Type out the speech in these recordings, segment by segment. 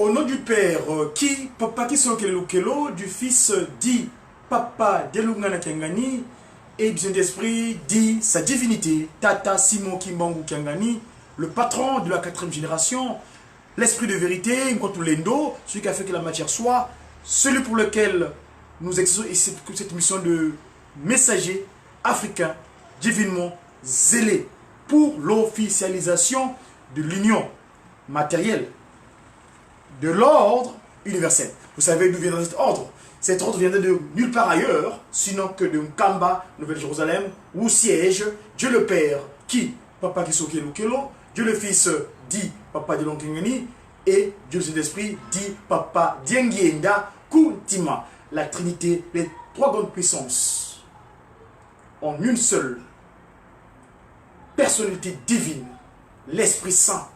Au nom du Père qui, Papa Kisolokele du Fils dit Papa Delungana Kiangani, et du Saint-Esprit dit sa divinité, Tata Simon Kimbangu Kiangani, le patron de la quatrième génération, l'esprit de vérité, Lendo, celui qui a fait que la matière soit, celui pour lequel nous exerçons cette mission de messager africain divinement zélé pour l'officialisation de l'union matérielle de l'ordre universel. Vous savez d'où viendra cet ordre? Cet ordre viendra de nulle part ailleurs, sinon que de Nkamba, Nouvelle-Jérusalem, où siège Dieu le Père, qui, Papa Kisoke Lukelo, Dieu le Fils, dit Papa Dilonkengeni, et Dieu le Saint-Esprit, dit Papa Diangienda Kuntima. La Trinité, les trois grandes puissances, en une seule personnalité divine, l'Esprit Saint,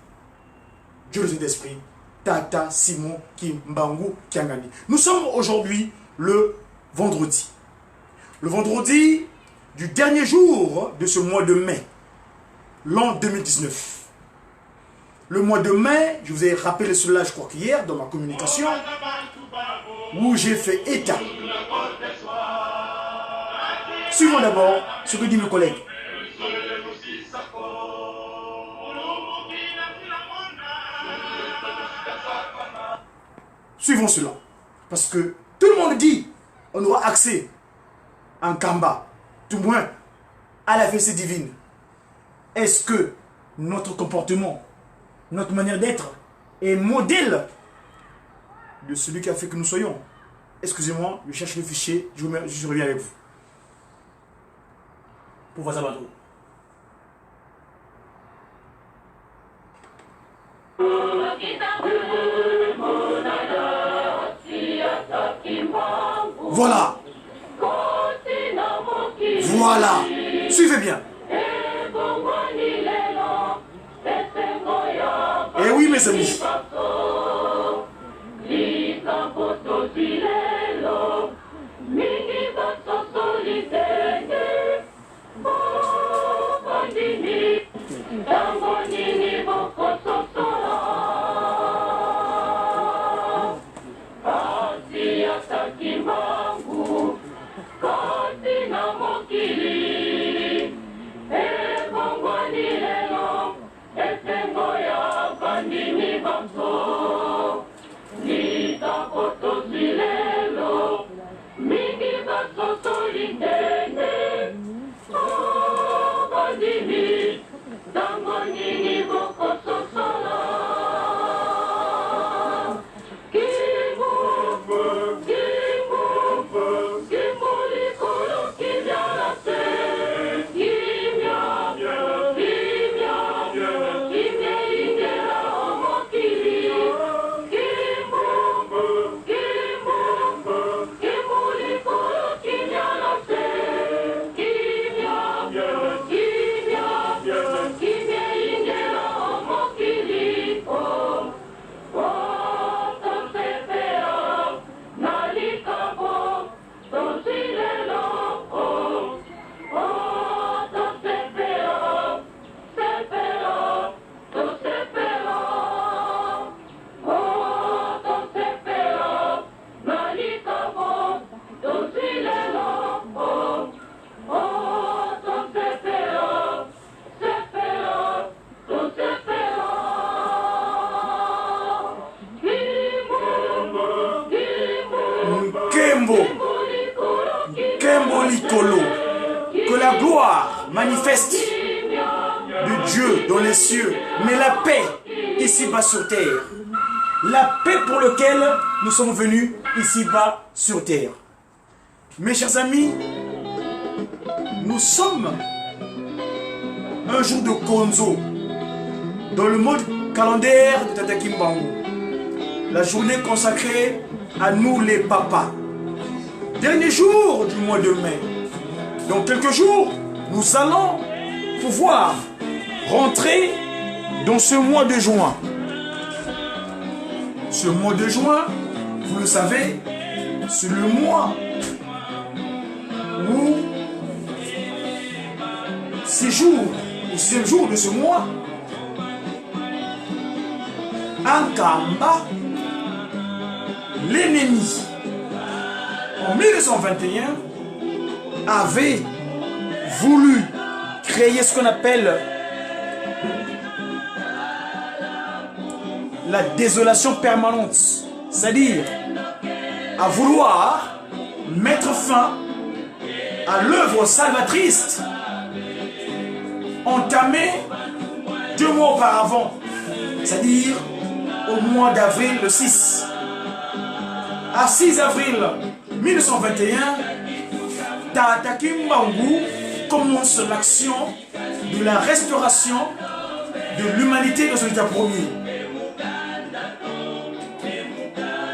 Dieu le Saint-Esprit, Tata Simon Kimbangu Kiangani. Nous sommes aujourd'hui le vendredi. Le vendredi du dernier jour de ce mois de mai, l'an 2019. Le mois de mai, je vous ai rappelé cela, je crois qu'hier, dans ma communication, où j'ai fait état. Suivons d'abord ce que dit mes collègues. Suivons cela. Parce que tout le monde dit on aura accès à Nkamba, tout moins à la fessée divine. Est-ce que notre comportement, notre manière d'être est modèle de celui qui a fait que nous soyons? Excusez-moi, je cherche le fichier, je reviens avec vous. Pour voir ça. Voilà. Voilà. Suivez bien. Eh oui, mes amis. Que la gloire manifeste de Dieu dans les cieux, mais la paix ici-bas sur terre. La paix pour laquelle nous sommes venus ici-bas sur terre. Mes chers amis, nous sommes un jour de Konzo dans le mode calendaire de Tata Kimbangu. La journée consacrée à nous les papas. Dernier jour du mois de mai. Dans quelques jours, nous allons pouvoir rentrer dans ce mois de juin. Ce mois de juin, vous le savez, c'est le mois où ces jours, ou sixième jour de ce mois, Nkamba l'ennemi, en 1921, avait voulu créer ce qu'on appelle la désolation permanente, c'est-à-dire à vouloir mettre fin à l'œuvre salvatrice entamée deux mois auparavant, c'est-à-dire au mois d'avril le 6. À 6 avril 1921, Tata Kimbangu commence l'action de la restauration de l'humanité dans son état premier.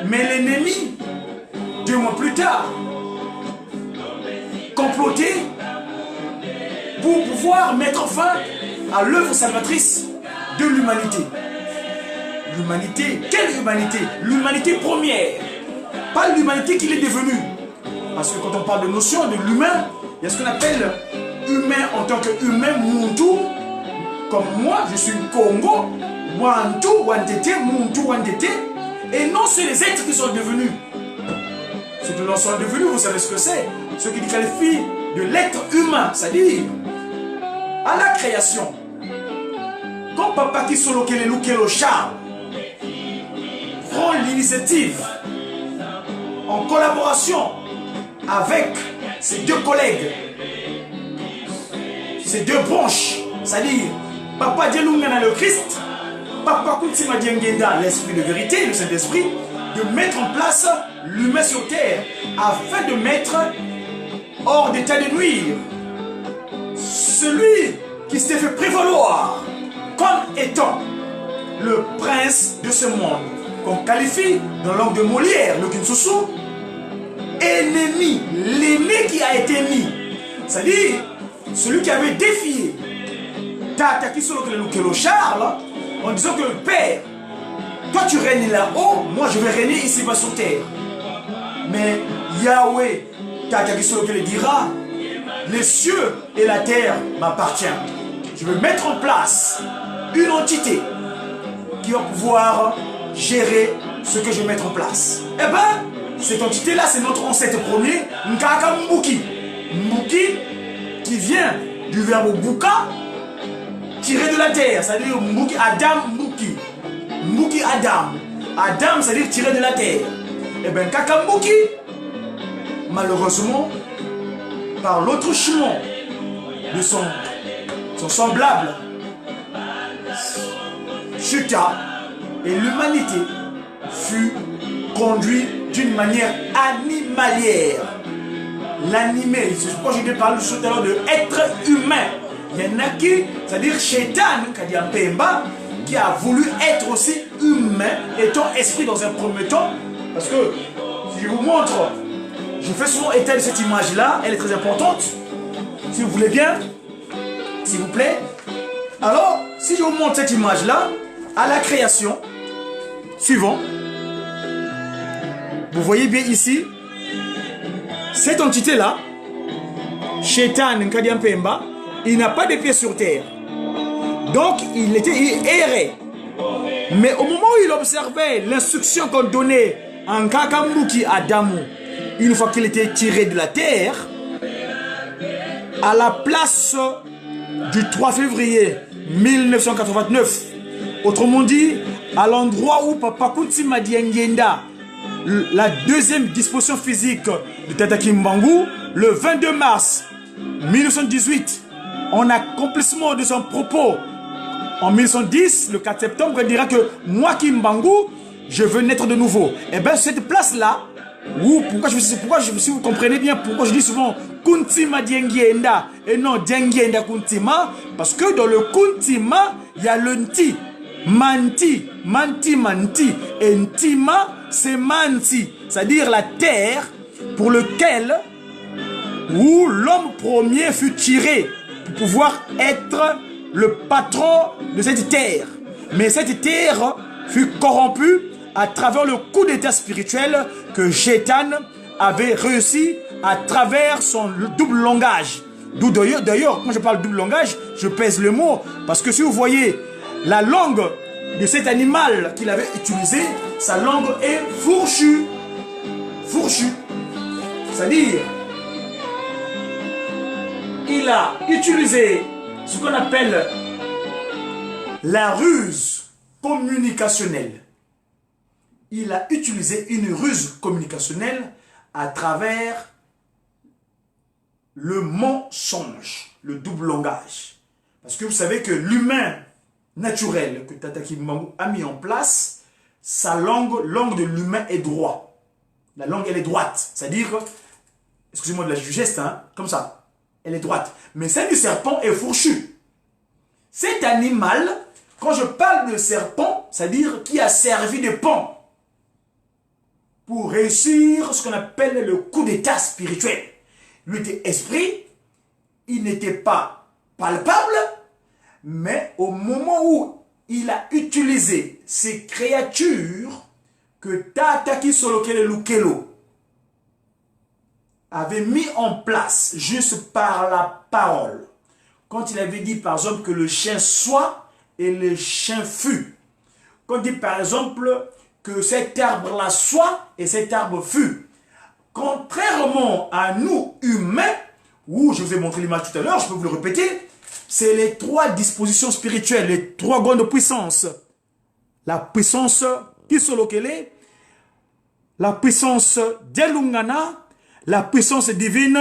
Mais l'ennemi, deux mois plus tard, complotait pour pouvoir mettre fin à l'œuvre salvatrice de l'humanité. L'humanité, quelle humanité L'humanité première, pas l'humanité qu'il est devenue. Parce que quand on parle de notion de l'humain, il y a ce qu'on appelle humain en tant que humain Muntu. Comme moi, je suis Congo, Wantu, Wantete, Muntu, Wantete. Et non, c'est les êtres qui sont devenus. Ceux qui l'en sont devenus, vous savez ce que c'est. Ceux qui qualifient de l'être humain, c'est-à-dire à la création. Quand Papa Kisolokele Lukelo Charles prend l'initiative en collaboration avec ses deux collègues, ses deux branches, c'est-à-dire Papa Dialungana le Christ, Papa Kuntima Diangienda, l'Esprit de vérité, le Saint-Esprit, de mettre en place l'humain sur terre afin de mettre hors d'état de nuire celui qui s'est fait prévaloir comme étant le prince de ce monde, qu'on qualifie dans la langue de Molière, le Kinsusu, ennemi, l'aîné qui a été mis. C'est-à-dire, celui qui avait défié Tata Kisolokele Charles en disant que Père, toi tu règnes là-haut, moi je vais régner ici-bas sur terre. Mais Yahweh, Tata Kisolokele dira, les cieux et la terre m'appartiennent. Je vais mettre en place une entité qui va pouvoir gérer ce que je vais mettre en place. Eh bien, cette entité-là, c'est notre ancêtre premier, Nkaka Mbuki. Mbuki, qui vient du verbe buka, tiré de la terre, c'est-à-dire Mbuki, Adam Mbuki. Mbuki Adam. Adam, c'est-à-dire tiré de la terre. Eh bien, Nkaka Mbuki, malheureusement, par l'autre chemin de son, son semblable, chuta et l'humanité fut conduite d'une manière animalière. L'animé, c'est pourquoi je te parle tout à l'heure de être humain. Il y en a qui, c'est-à-dire Shaitan, qui a Pemba, qui a voulu être aussi humain, étant esprit dans un premier temps. Parce que, si je vous montre, je fais souvent état de cette image-là, elle est très importante. Si vous voulez bien, s'il vous plaît. Alors, si je vous montre cette image-là, à la création, suivant, vous voyez bien ici, cette entité-là, Shaitan Nkadiam Pemba, il n'a pas de pieds sur terre. Donc, il était, il errait. Mais au moment où il observait l'instruction qu'on donnait en Kakambuki à Damou, une fois qu'il était tiré de la terre, à la place du 3 février 1989, autrement dit, à l'endroit où Papa Kuntima Diangienda, la deuxième disposition physique de Tata Kimbangu, le 22 mars 1918, en accomplissement de son propos, en 1910, le 4 septembre, il dira que moi Kimbangu, je veux naître de nouveau. Et bien cette place-là, où, pourquoi je, pourquoi je, si vous comprenez bien pourquoi je dis souvent Kuntima Diangienda et non Diangienda Kuntima, parce que dans le Kuntima, il y a le Nti, Manti, Manti, Manti, et Ntima, c'est Manti, c'est-à-dire la terre pour lequel où l'homme premier fut tiré pour pouvoir être le patron de cette terre. Mais cette terre fut corrompue à travers le coup d'état spirituel que Shaitan avait réussi à travers son double langage. D'où d'ailleurs, quand je parle double langage, je pèse le mot, parce que si vous voyez la langue de cet animal qu'il avait utilisé, sa langue est fourchue. fourchu. C'est-à-dire, il a utilisé ce qu'on appelle la ruse communicationnelle. Il a utilisé une ruse communicationnelle à travers le mensonge, le double langage. Parce que vous savez que l'humain naturel que Tata Kimbangu a mis en place, sa langue, langue de l'humain est droit. La langue, elle est droite. C'est-à-dire, excusez-moi de la geste, hein, comme ça. Elle est droite. Mais celle du serpent est fourchue. Cet animal, quand je parle de serpent, c'est-à-dire qui a servi de pont pour réussir ce qu'on appelle le coup d'état spirituel. Lui était esprit, il n'était pas palpable, mais au moment où il a utilisé ces créatures que Tata Kisolokele Lukelo avait mis en place juste par la parole. Quand il avait dit par exemple que le chien soit et le chien fut. Quand il dit par exemple que cet arbre-là soit et cet arbre fut. Contrairement à nous humains, où je vous ai montré l'image tout à l'heure, je peux vous le répéter, c'est les trois dispositions spirituelles, les trois grandes puissances. La puissance Kisolokele, la puissance Dialungana, la puissance divine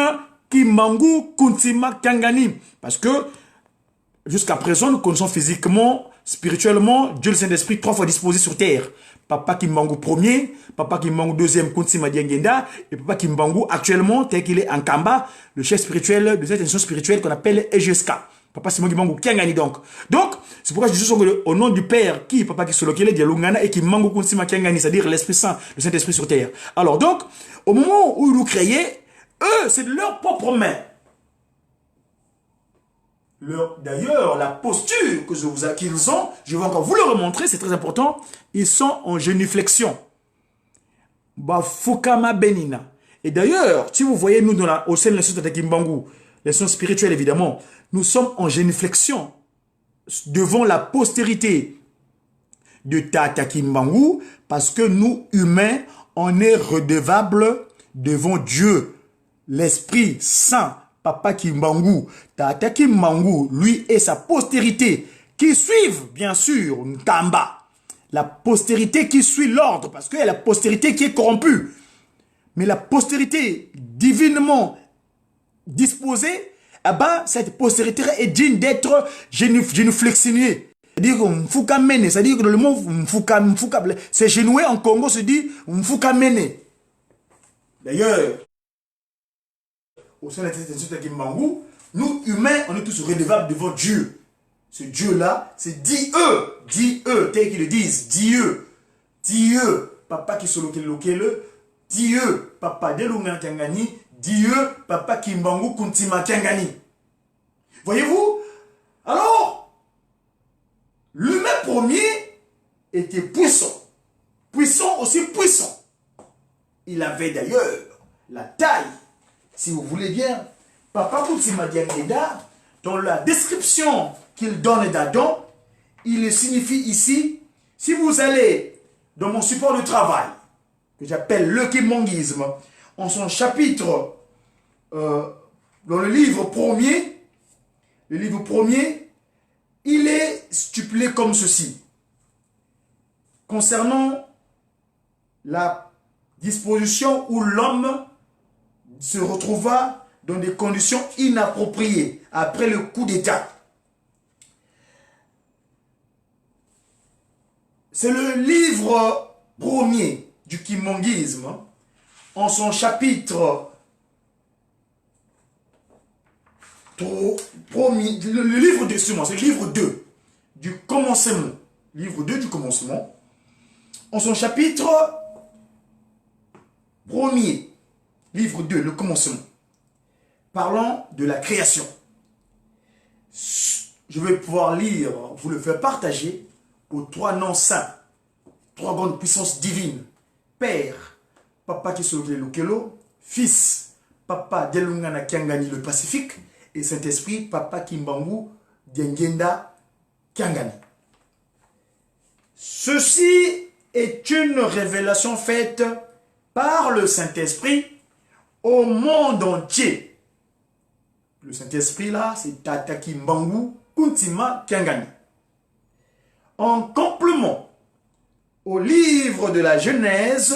Kimbangu Kuntima Kiangani. Parce que jusqu'à présent, nous connaissons physiquement, spirituellement, Dieu le Saint-Esprit trois fois disposé sur terre. Papa Kimbangu premier, Papa Kimbangu deuxième, Kuntima Diangienda, et Papa Kimbangu actuellement, tel qu'il est en Kamba, le chef spirituel de cette institution spirituelle qu'on appelle EGSK. Papa Simon Kimbangu Kiangani donc. Donc, c'est pourquoi je dis au nom du Père, qui, Papa Kisolokele, Dialungana, et Kimbangu Kuntima Kiangani, c'est-à-dire l'Esprit Saint, le Saint-Esprit sur terre. Alors donc, au moment où ils nous créaient, eux, c'est de leur propre main. D'ailleurs, la posture que je vous a, qu'ils ont, je vais encore vous le remontrer, c'est très important, ils sont en génuflexion. Bafukama Benina. Et d'ailleurs, si vous voyez, nous, dans la, au sein de l'institut Kimbangu, les spirituelle évidemment, nous sommes en génuflexion devant la postérité de Tata Kimbangu, parce que nous, humains, on est redevables devant Dieu, l'Esprit Saint, Papa Kimbangu, Tata Kimbangu, lui et sa postérité, qui suivent, bien sûr, Nkamba. La postérité qui suit l'ordre, parce qu'il y a la postérité qui est corrompue. Mais la postérité divinement disposée, eh ben, cette postérité est digne d'être génuflexionnée. C'est-à-dire mfukamene, c'est-à-dire que le mot mfuka, mfuka, c'est genoué en Congo, se dit mfukamene. D'ailleurs, au sein de la Kimbangu, nous humains, on est tous redevables devant Dieu. Ce Dieu-là, c'est Dieu, Dieu, tel qu'ils le disent, Dieu, Dieu, Papa qui le, Dieu, Papa Dialungana Kiangani, Dieu, Papa Kimbangu Kuntima Kiangani. Voyez-vous? Alors, l'humain premier était puissant. Puissant aussi puissant. Il avait d'ailleurs la taille, si vous voulez bien, Papa Kuntima Diangienda, dans la description qu'il donne d'Adam, il signifie ici, si vous allez dans mon support de travail, que j'appelle le kimbanguisme, en son chapitre, dans le livre premier, il est stipulé comme ceci. Concernant la disposition où l'homme se retrouva dans des conditions inappropriées après le coup d'État. C'est le livre premier du kimbanguisme, en son chapitre premier, le livre 2, c'est le livre 2 du commencement, livre 2 du commencement, en son chapitre premier, livre 2, le commencement, parlant de la création. Je vais pouvoir lire, vous le faire partager aux trois noms saints, trois grandes puissances divines. Père, Papa Kisolokele Lukelo, Fils, Papa Dialungana Kiangani le Pacifique, et Saint-Esprit, Papa Kimbangu Diangienda Kiangani. Ceci est une révélation faite par le Saint-Esprit au monde entier. Le Saint-Esprit là, c'est Tata Kimbangu Kuntima Kiangani. En complément au livre de la Genèse,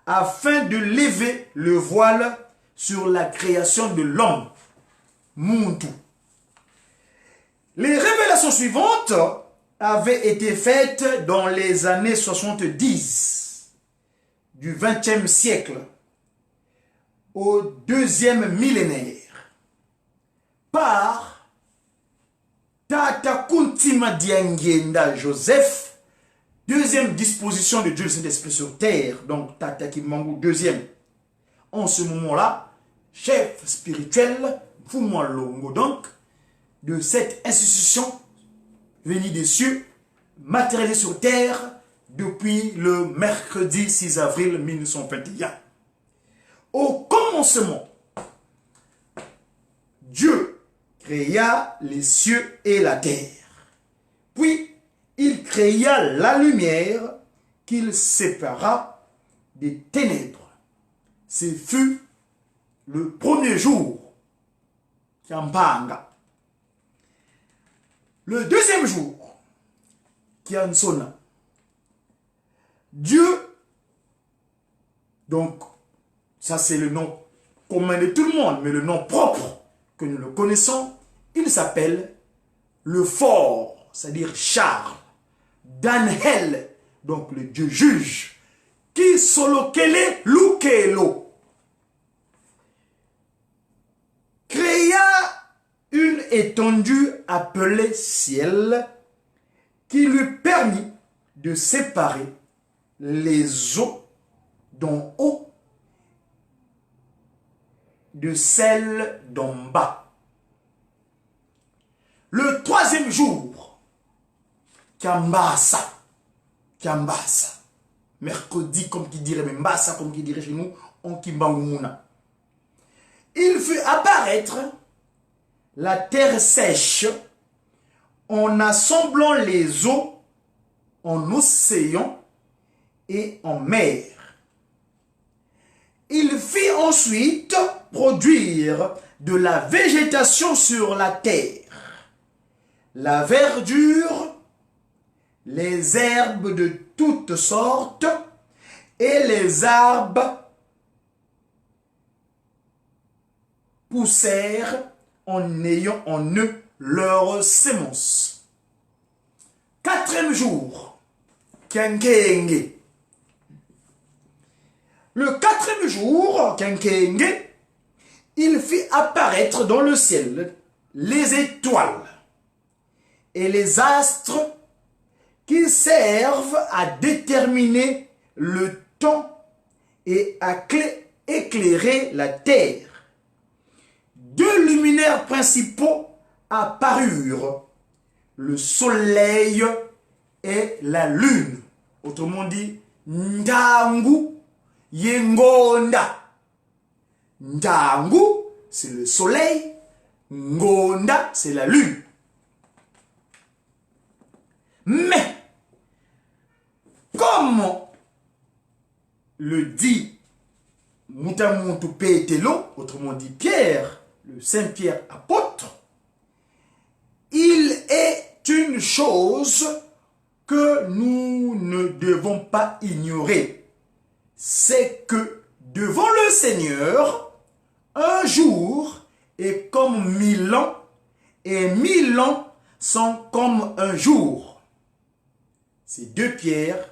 afin de lever le voile sur la création de l'homme, Muntu. Les révélations suivantes avaient été faites dans les années 70 du XXe siècle au deuxième millénaire par Tata Kuntima Diangienda Joseph, deuxième disposition de Dieu le Saint-Esprit sur terre, donc Tata Kimbangu deuxième. En ce moment-là, chef spirituel, Mfumu Longo, donc, de cette institution venue des cieux, matérialisée sur terre depuis le mercredi 6 avril 1921. Au commencement, Dieu créa les cieux et la terre. Puis, il créa la lumière qu'il sépara des ténèbres. Ce fut le premier jour, Kiampanga. Le deuxième jour, Kiansona. Dieu, donc, ça c'est le nom commun de tout le monde, mais le nom propre que nous le connaissons, il s'appelle le fort, c'est-à-dire Charles, Daniel, donc le Dieu juge, qui solokele lukelo, créa une étendue appelée ciel qui lui permit de séparer les eaux d'en haut de celles d'en bas. Le troisième jour, Kiambasa, Kiambasa, mercredi comme qui dirait, mais Mbassa comme qui dirait chez nous, en Kimbangumuna. Il fit apparaître la terre sèche en assemblant les eaux en océan et en mer. Il fit ensuite produire de la végétation sur la terre, la verdure, les herbes de toutes sortes et les arbres poussèrent en ayant en eux leurs semences. Quatrième jour, Kenkenge. Le quatrième jour, Kenkenge, il fit apparaître dans le ciel les étoiles et les astres qui servent à déterminer le temps et à éclairer la terre. Deux luminaires principaux apparurent, le soleil et la lune. Autrement dit, Ndangu Yengonda. Ndangu, c'est le soleil. Ngonda, c'est la lune. Mais, comme le dit Mutamuntu Petelo, autrement dit Pierre, le Saint Pierre apôtre, il est une chose que nous ne devons pas ignorer. C'est que devant le Seigneur, un jour est comme 1000 ans, et 1000 ans sont comme un jour. C'est 2 Pierre,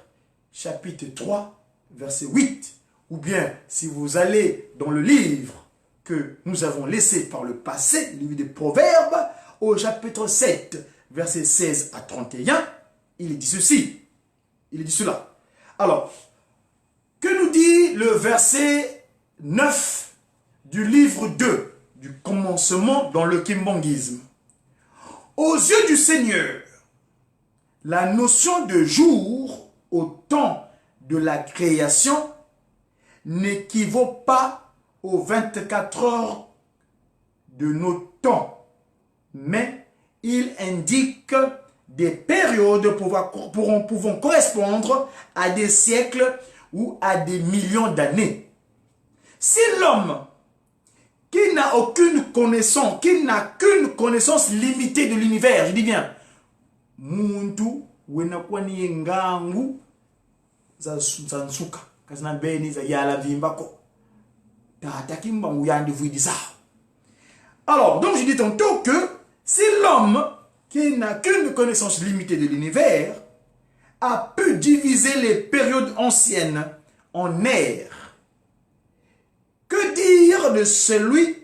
chapitre 3, verset 8. Ou bien, si vous allez dans le livre que nous avons laissé par le passé, le livre des Proverbes, au chapitre 7, verset 16 à 31, il dit ceci. Il dit cela. Alors, que nous dit le verset 9 du livre 2 du commencement dans le kimbanguisme? Aux yeux du Seigneur, la notion de jour au temps de la création n'équivaut pas aux 24 heures de nos temps, mais il indique des périodes pouvant correspondre à des siècles ou à des millions d'années. Si l'homme qui n'a aucune connaissance, qui n'a qu'une connaissance limitée de l'univers, je dis bien, muntu wena kwani ngangu za nsuka kazina beni za yala vimbako tata kimbangu yandi vuidizao. Alors, donc je dis tantôt que si l'homme qui n'a qu'une connaissance limitée de l'univers a pu diviser les périodes anciennes en ères, que dire de celui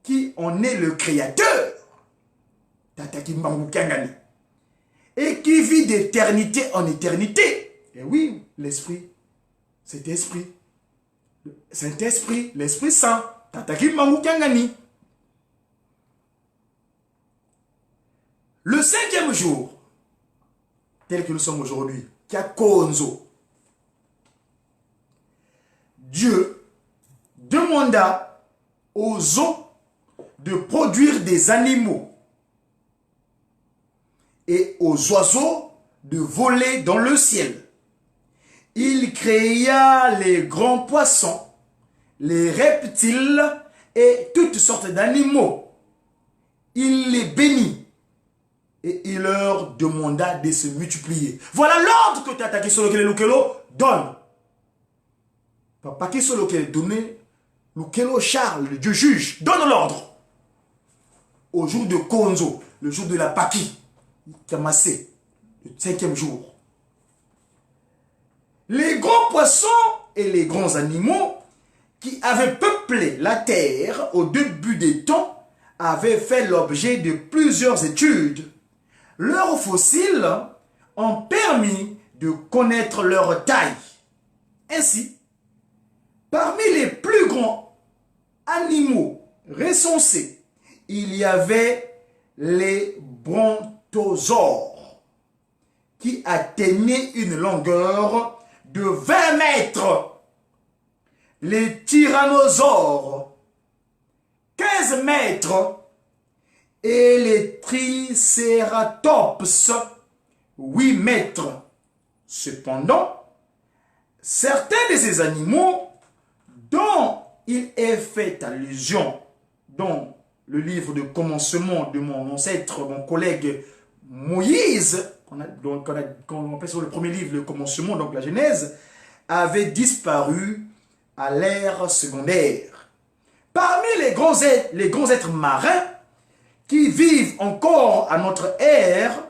qui en est le créateur, Tata Kimbangu Kiangani, et qui vit d'éternité en éternité? Et oui, l'esprit, cet esprit, Saint-Esprit, l'Esprit Saint, Tata Kimbangu Kiangani. Le cinquième jour, tel que nous sommes aujourd'hui, Kiakonzo, Dieu demanda aux eaux de produire des animaux et aux oiseaux de voler dans le ciel. Il créa les grands poissons, les reptiles et toutes sortes d'animaux. Il les bénit et il leur demanda de se multiplier. Voilà l'ordre que Tata Kisolokele Lukelo donne. Papa Kisolokele donnait Lukelo Charles, le Dieu juge, donne l'ordre. Au jour de Konzo, le jour de la Paki, Kamassé, le cinquième jour. Les grands poissons et les grands animaux qui avaient peuplé la terre au début des temps avaient fait l'objet de plusieurs études. Leurs fossiles ont permis de connaître leur taille. Ainsi, parmi les plus grands animaux recensés, il y avait les brontosaures qui atteignaient une longueur de 20 mètres, les tyrannosaures 15 mètres et les tricératops 8 mètres. Cependant, certains de ces animaux dont il est fait allusion dans le livre de commencement de mon ancêtre, mon collègue Moïse, qu'on appelle sur le premier livre le commencement, donc la Genèse, avaient disparu à l'ère secondaire. Parmi les grands êtres marins qui vivent encore à notre ère,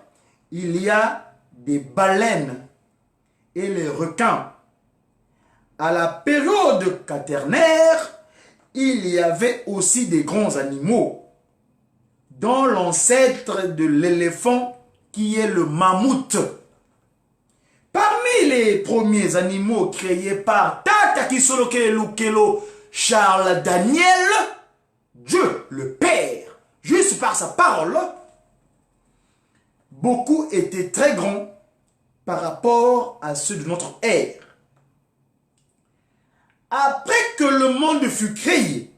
il y a des baleines et les requins. À la période quaternaire, il y avait aussi des grands animaux, dont l'ancêtre de l'éléphant qui est le mammouth. Parmi les premiers animaux créés par Tata Kisolokele Lukelo Charles Daniel, Dieu le Père, juste par sa parole, beaucoup étaient très grands par rapport à ceux de notre ère. Après que le monde fut créé,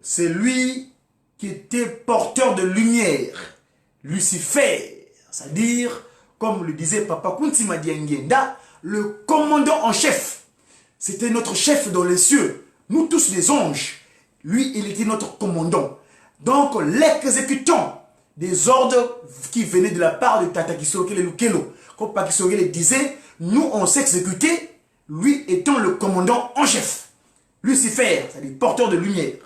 c'est lui qui était porteur de lumière, Lucifer, c'est-à-dire, comme le disait Papa Kuntima Diangienda, le commandant en chef. C'était notre chef dans les cieux, nous tous les anges. Lui, il était notre commandant. Donc, l'exécutant des ordres qui venaient de la part de Tata Kisolokele Lukelo. Comme Papa Kisolokele disait, nous on s'exécutait, lui étant le commandant en chef. Lucifer, c'est-à-dire porteur de lumière,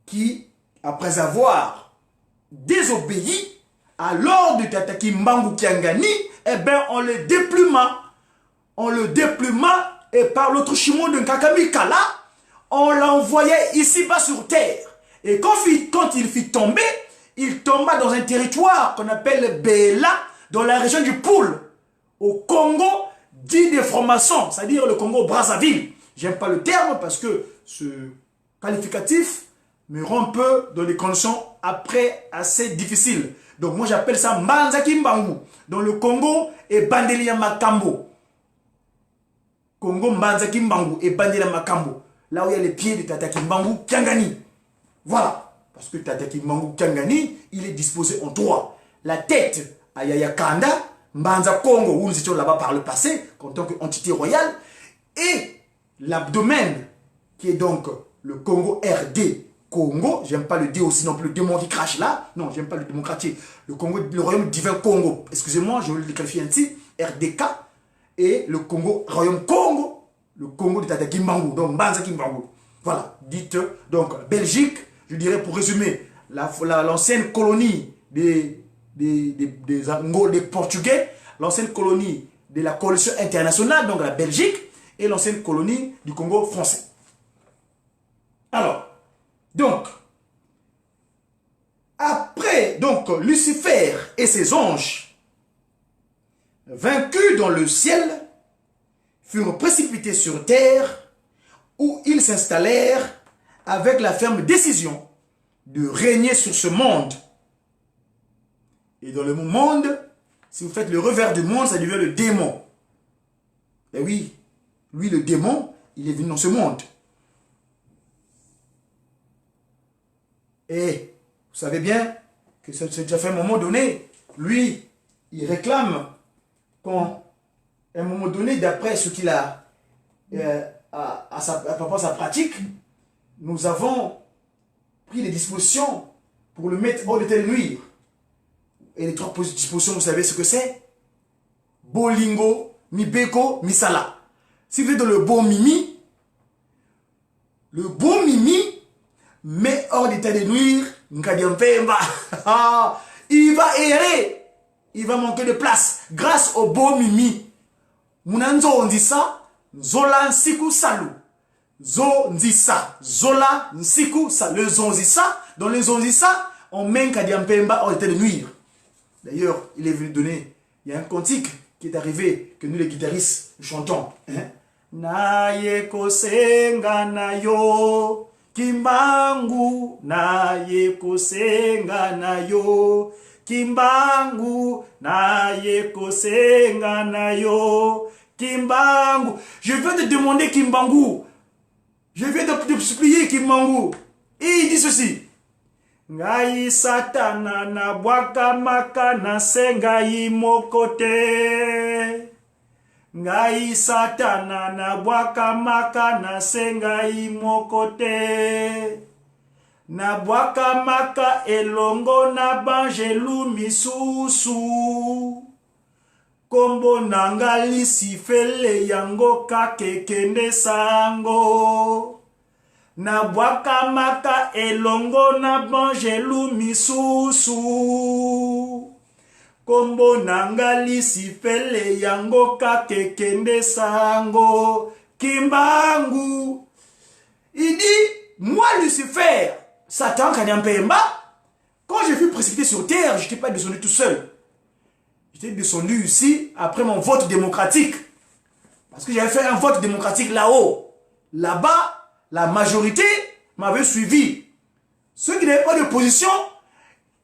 qui, après avoir désobéi à l'ordre de Tata Kimbangu Kiangani, eh bien, on le dépluma. On le dépluma et par l'autre chemin de Nkakami Kala, on l'envoyait ici-bas sur terre. Et quand il fit tomber, il tomba dans un territoire qu'on appelle Bela, dans la région du Poul, au Congo, dit des francs-maçons, c'est-à-dire le Congo Brazzaville. J'aime pas le terme parce que ce qualificatif me rend un peu dans des conditions après assez difficiles. Donc moi j'appelle ça Mbanza Kimbangu. Dans le Congo et Bandelia Makambo. Congo Mbanza Kimbangu et Bandelia Makambo. Là où il y a les pieds de Tata Kimbangu Kiangani. Voilà. Parce que Tata Kimbangu Kiangani, il est disposé en trois. La tête à Yaya Kanda, Mbanza Congo, où nous étions là-bas par le passé, en tant qu'entité royale, et l'abdomen, qui est donc le Congo RD, Congo, j'aime pas le D aussi non plus, le démon qui crache là, non, j'aime pas le démocratie, le Congo, le royaume divin Congo, excusez-moi, je le qualifie ainsi, RDK, et le Congo, royaume Congo, le Congo de Tata Kimbangu, donc Mbanza Kimbangu. Voilà, dites, donc Belgique, je dirais pour résumer, l'ancienne la, colonie des, des, des, des, des Portugais, l'ancienne colonie de la coalition internationale, donc la Belgique, et l'ancienne colonie du Congo français. Alors, donc, après, donc, Lucifer et ses anges, vaincus dans le ciel, furent précipités sur terre, où ils s'installèrent avec la ferme décision de régner sur ce monde. Et dans le monde, si vous faites le revers du monde, ça devient le démon. Et oui, lui le démon, il est venu dans ce monde. Et vous savez bien que c'est déjà fait un moment donné, lui, il réclame quand, à un moment donné, d'après ce qu'il a, euh, à, à, sa, à, sa pratique, nous avons pris des dispositions pour le mettre hors de telle nuire. Et les trois dispositions, vous savez ce que c'est Bolingo, Mibeko, Misala. Si vous êtes dans le bon mimi, le bon mimi met hors d'état de nuire Il va errer. Il va manquer de place grâce au beau mimi. Munanzo on dit ça. Zola nsiku salu. Zo nzisa. Zola nsiku salu. Le zonzisa. Dans les zonzisa, on met Nkadiampemba hors d'état de nuire. D'ailleurs, il est venu donner. Il y a un cantique qui est arrivé, que nous les guitaristes chantons. Hein? Naye kosenga na yo Kimbangu naye kosenga na yo Kimbangu naye kosenga na yo Kimbangu. Je viens de demander Kimbangu. Je viens de, de supplier Kimbangu. Et il dit ceci. Ngai satana nabwakamaka na se ngai moko te. Ngai satana nabwakamaka na se ngai moko te. Nabwakamaka elongo na banjelu misusu. Kombo na nga lisifele yango kaka ekende sango. Nabwakamaka elongo na banjelu misusu. Kombo na nga lisifele yango kaka ekende sango. Kimbangu. Il dit, moi Lucifer, Satan Kanyampemba, quand je fus précipité sur terre, je n'étais pas descendu tout seul. J'étais descendu ici après mon vote démocratique. Parce que j'avais fait un vote démocratique là-haut. Là-bas, la majorité m'avait suivi. Ceux qui n'avaient pas de position,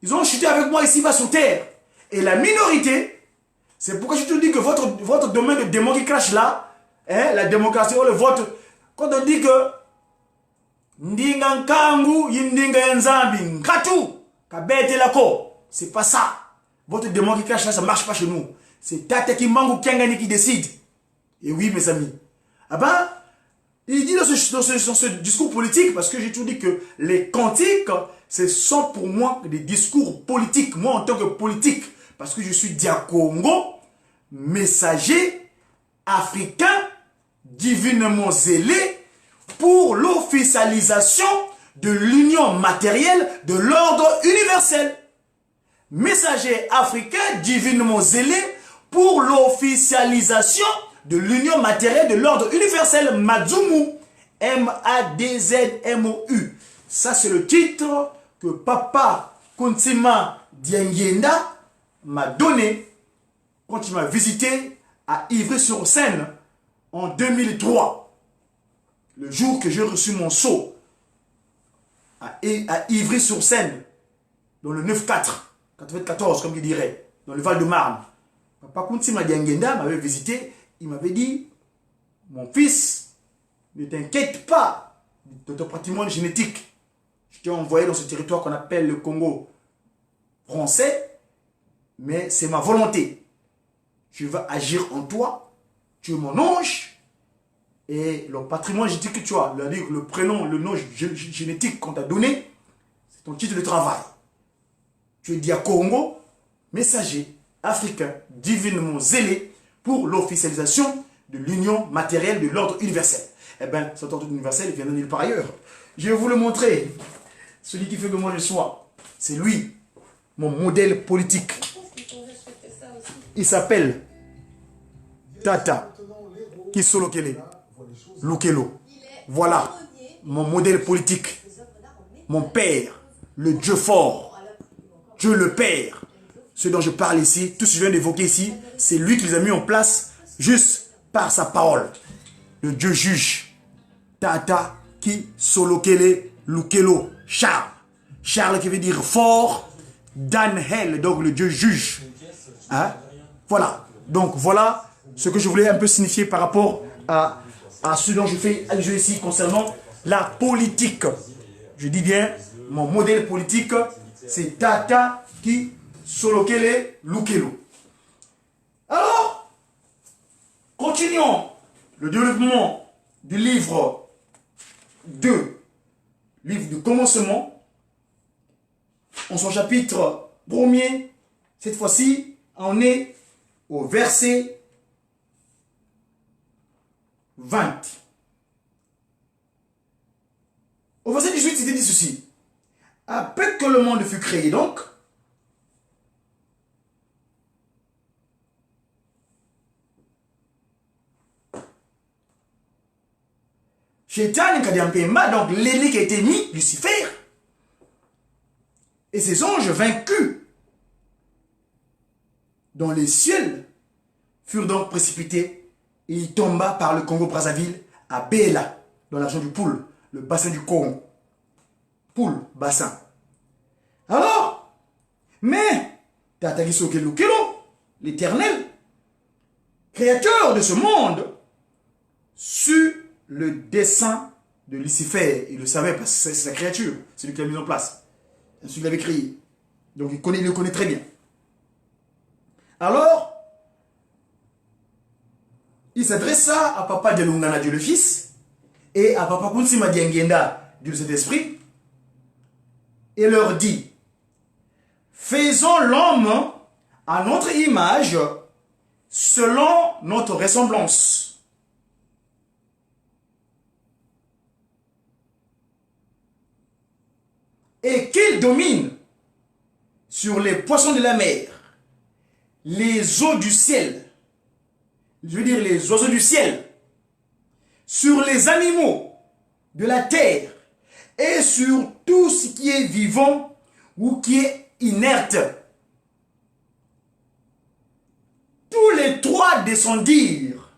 ils ont chuté avec moi ici, bas sur terre. Et la minorité, c'est pourquoi je te dis que votre, votre domaine de démon qui crache là, hein, la démocratie ou le vote, quand on dit que Ndinga nkangu yindinga ya nzambi nkatu kabetelako, c'est pas ça. Votre démon qui crache là, ça marche pas chez nous. C'est Tata Kimbangu Kiangani qui décide. Et oui, mes amis. Ah ben, il dit dans ce, dans ce, dans ce discours politique, parce que j'ai toujours dit que les cantiques, ce sont pour moi des discours politiques. Moi, en tant que politique, parce que je suis diacongo, messager, africain, divinement zélé, pour l'officialisation de l'union matérielle de l'ordre universel. Messager africain divinement zélé pour l'officialisation de l'union matérielle de l'ordre universel Madzumu. M-A-D-Z-M-O-U. Ça, c'est le titre que papa Kuntima Diangienda m'a donné quand il m'a visité à Ivry-sur-Seine en 2003. Le jour que j'ai reçu mon sceau à, à Ivry-sur-Seine, dans le 9-4, 94, comme il dirait, dans le Val-de-Marne. Papa Kuntima Diangienda m'avait visité, il m'avait dit, mon fils, ne t'inquiète pas de ton patrimoine génétique. Je t'ai envoyé dans ce territoire qu'on appelle le Congo français, mais c'est ma volonté. Je vais agir en toi. Tu es mon ange. Et le patrimoine génétique que tu as, c'est-à-dire le prénom, le nom génétique qu'on t'a donné, c'est ton titre de travail. Tu es Diakongo, messager africain, divinement zélé pour l'officialisation de l'union matérielle de l'ordre universel. Eh bien, cet ordre universel vient de nulle part ailleurs. Je vais vous le montrer. Celui qui fait que moi je sois, c'est lui, mon modèle politique. Il s'appelle Tata Kisolokele Lukelo. Voilà mon modèle politique. Mon père, le Dieu fort, Dieu le Père. Ce dont je parle ici, tout ce que je viens d'évoquer ici, c'est lui qui les a mis en place juste par sa parole. Le Dieu juge. Tata Kisolokele Lukelo. Charles. Charles qui veut dire fort. Daniel, donc le Dieu juge. Hein? Voilà. Donc voilà ce que je voulais un peu signifier par rapport à, à ce dont je fais allusion ici concernant la politique. Je dis bien, mon modèle politique, c'est Tata qui Solokele Lukelo. Alors, continuons le développement du livre 2, livre du commencement, en son chapitre premier, cette fois-ci, on est au verset 20. Au verset 18, il dit ceci. Après que le monde fut créé, donc, Chétan Kadiampemba, donc l'élite qui a été mis, Lucifer, et ses anges vaincus dans les cieux furent donc précipités et il tomba par le Congo-Brazzaville à Bela, dans la région du Poul, le bassin du Congo. Poul, bassin. Alors, mais, Tatagiso Kelukelo, l'éternel, créateur de ce monde, sut le dessein de Lucifer. Il le savait parce que c'est sa créature, c'est lui qui l'a mis en place. C'est celui qui l'avait créé. Donc il, connaît, il le connaît très bien. Alors, il s'adressa à Papa Delungana, Dieu le Fils, et à Papa Kunsima Diengenda, Dieu le Saint-Esprit, et leur dit, faisons l'homme à notre image, selon notre ressemblance. Et qu'il domine sur les poissons de la mer, les eaux du ciel, je veux dire les oiseaux du ciel, sur les animaux de la terre et sur tout ce qui est vivant ou qui est inerte. Tous les trois descendirent.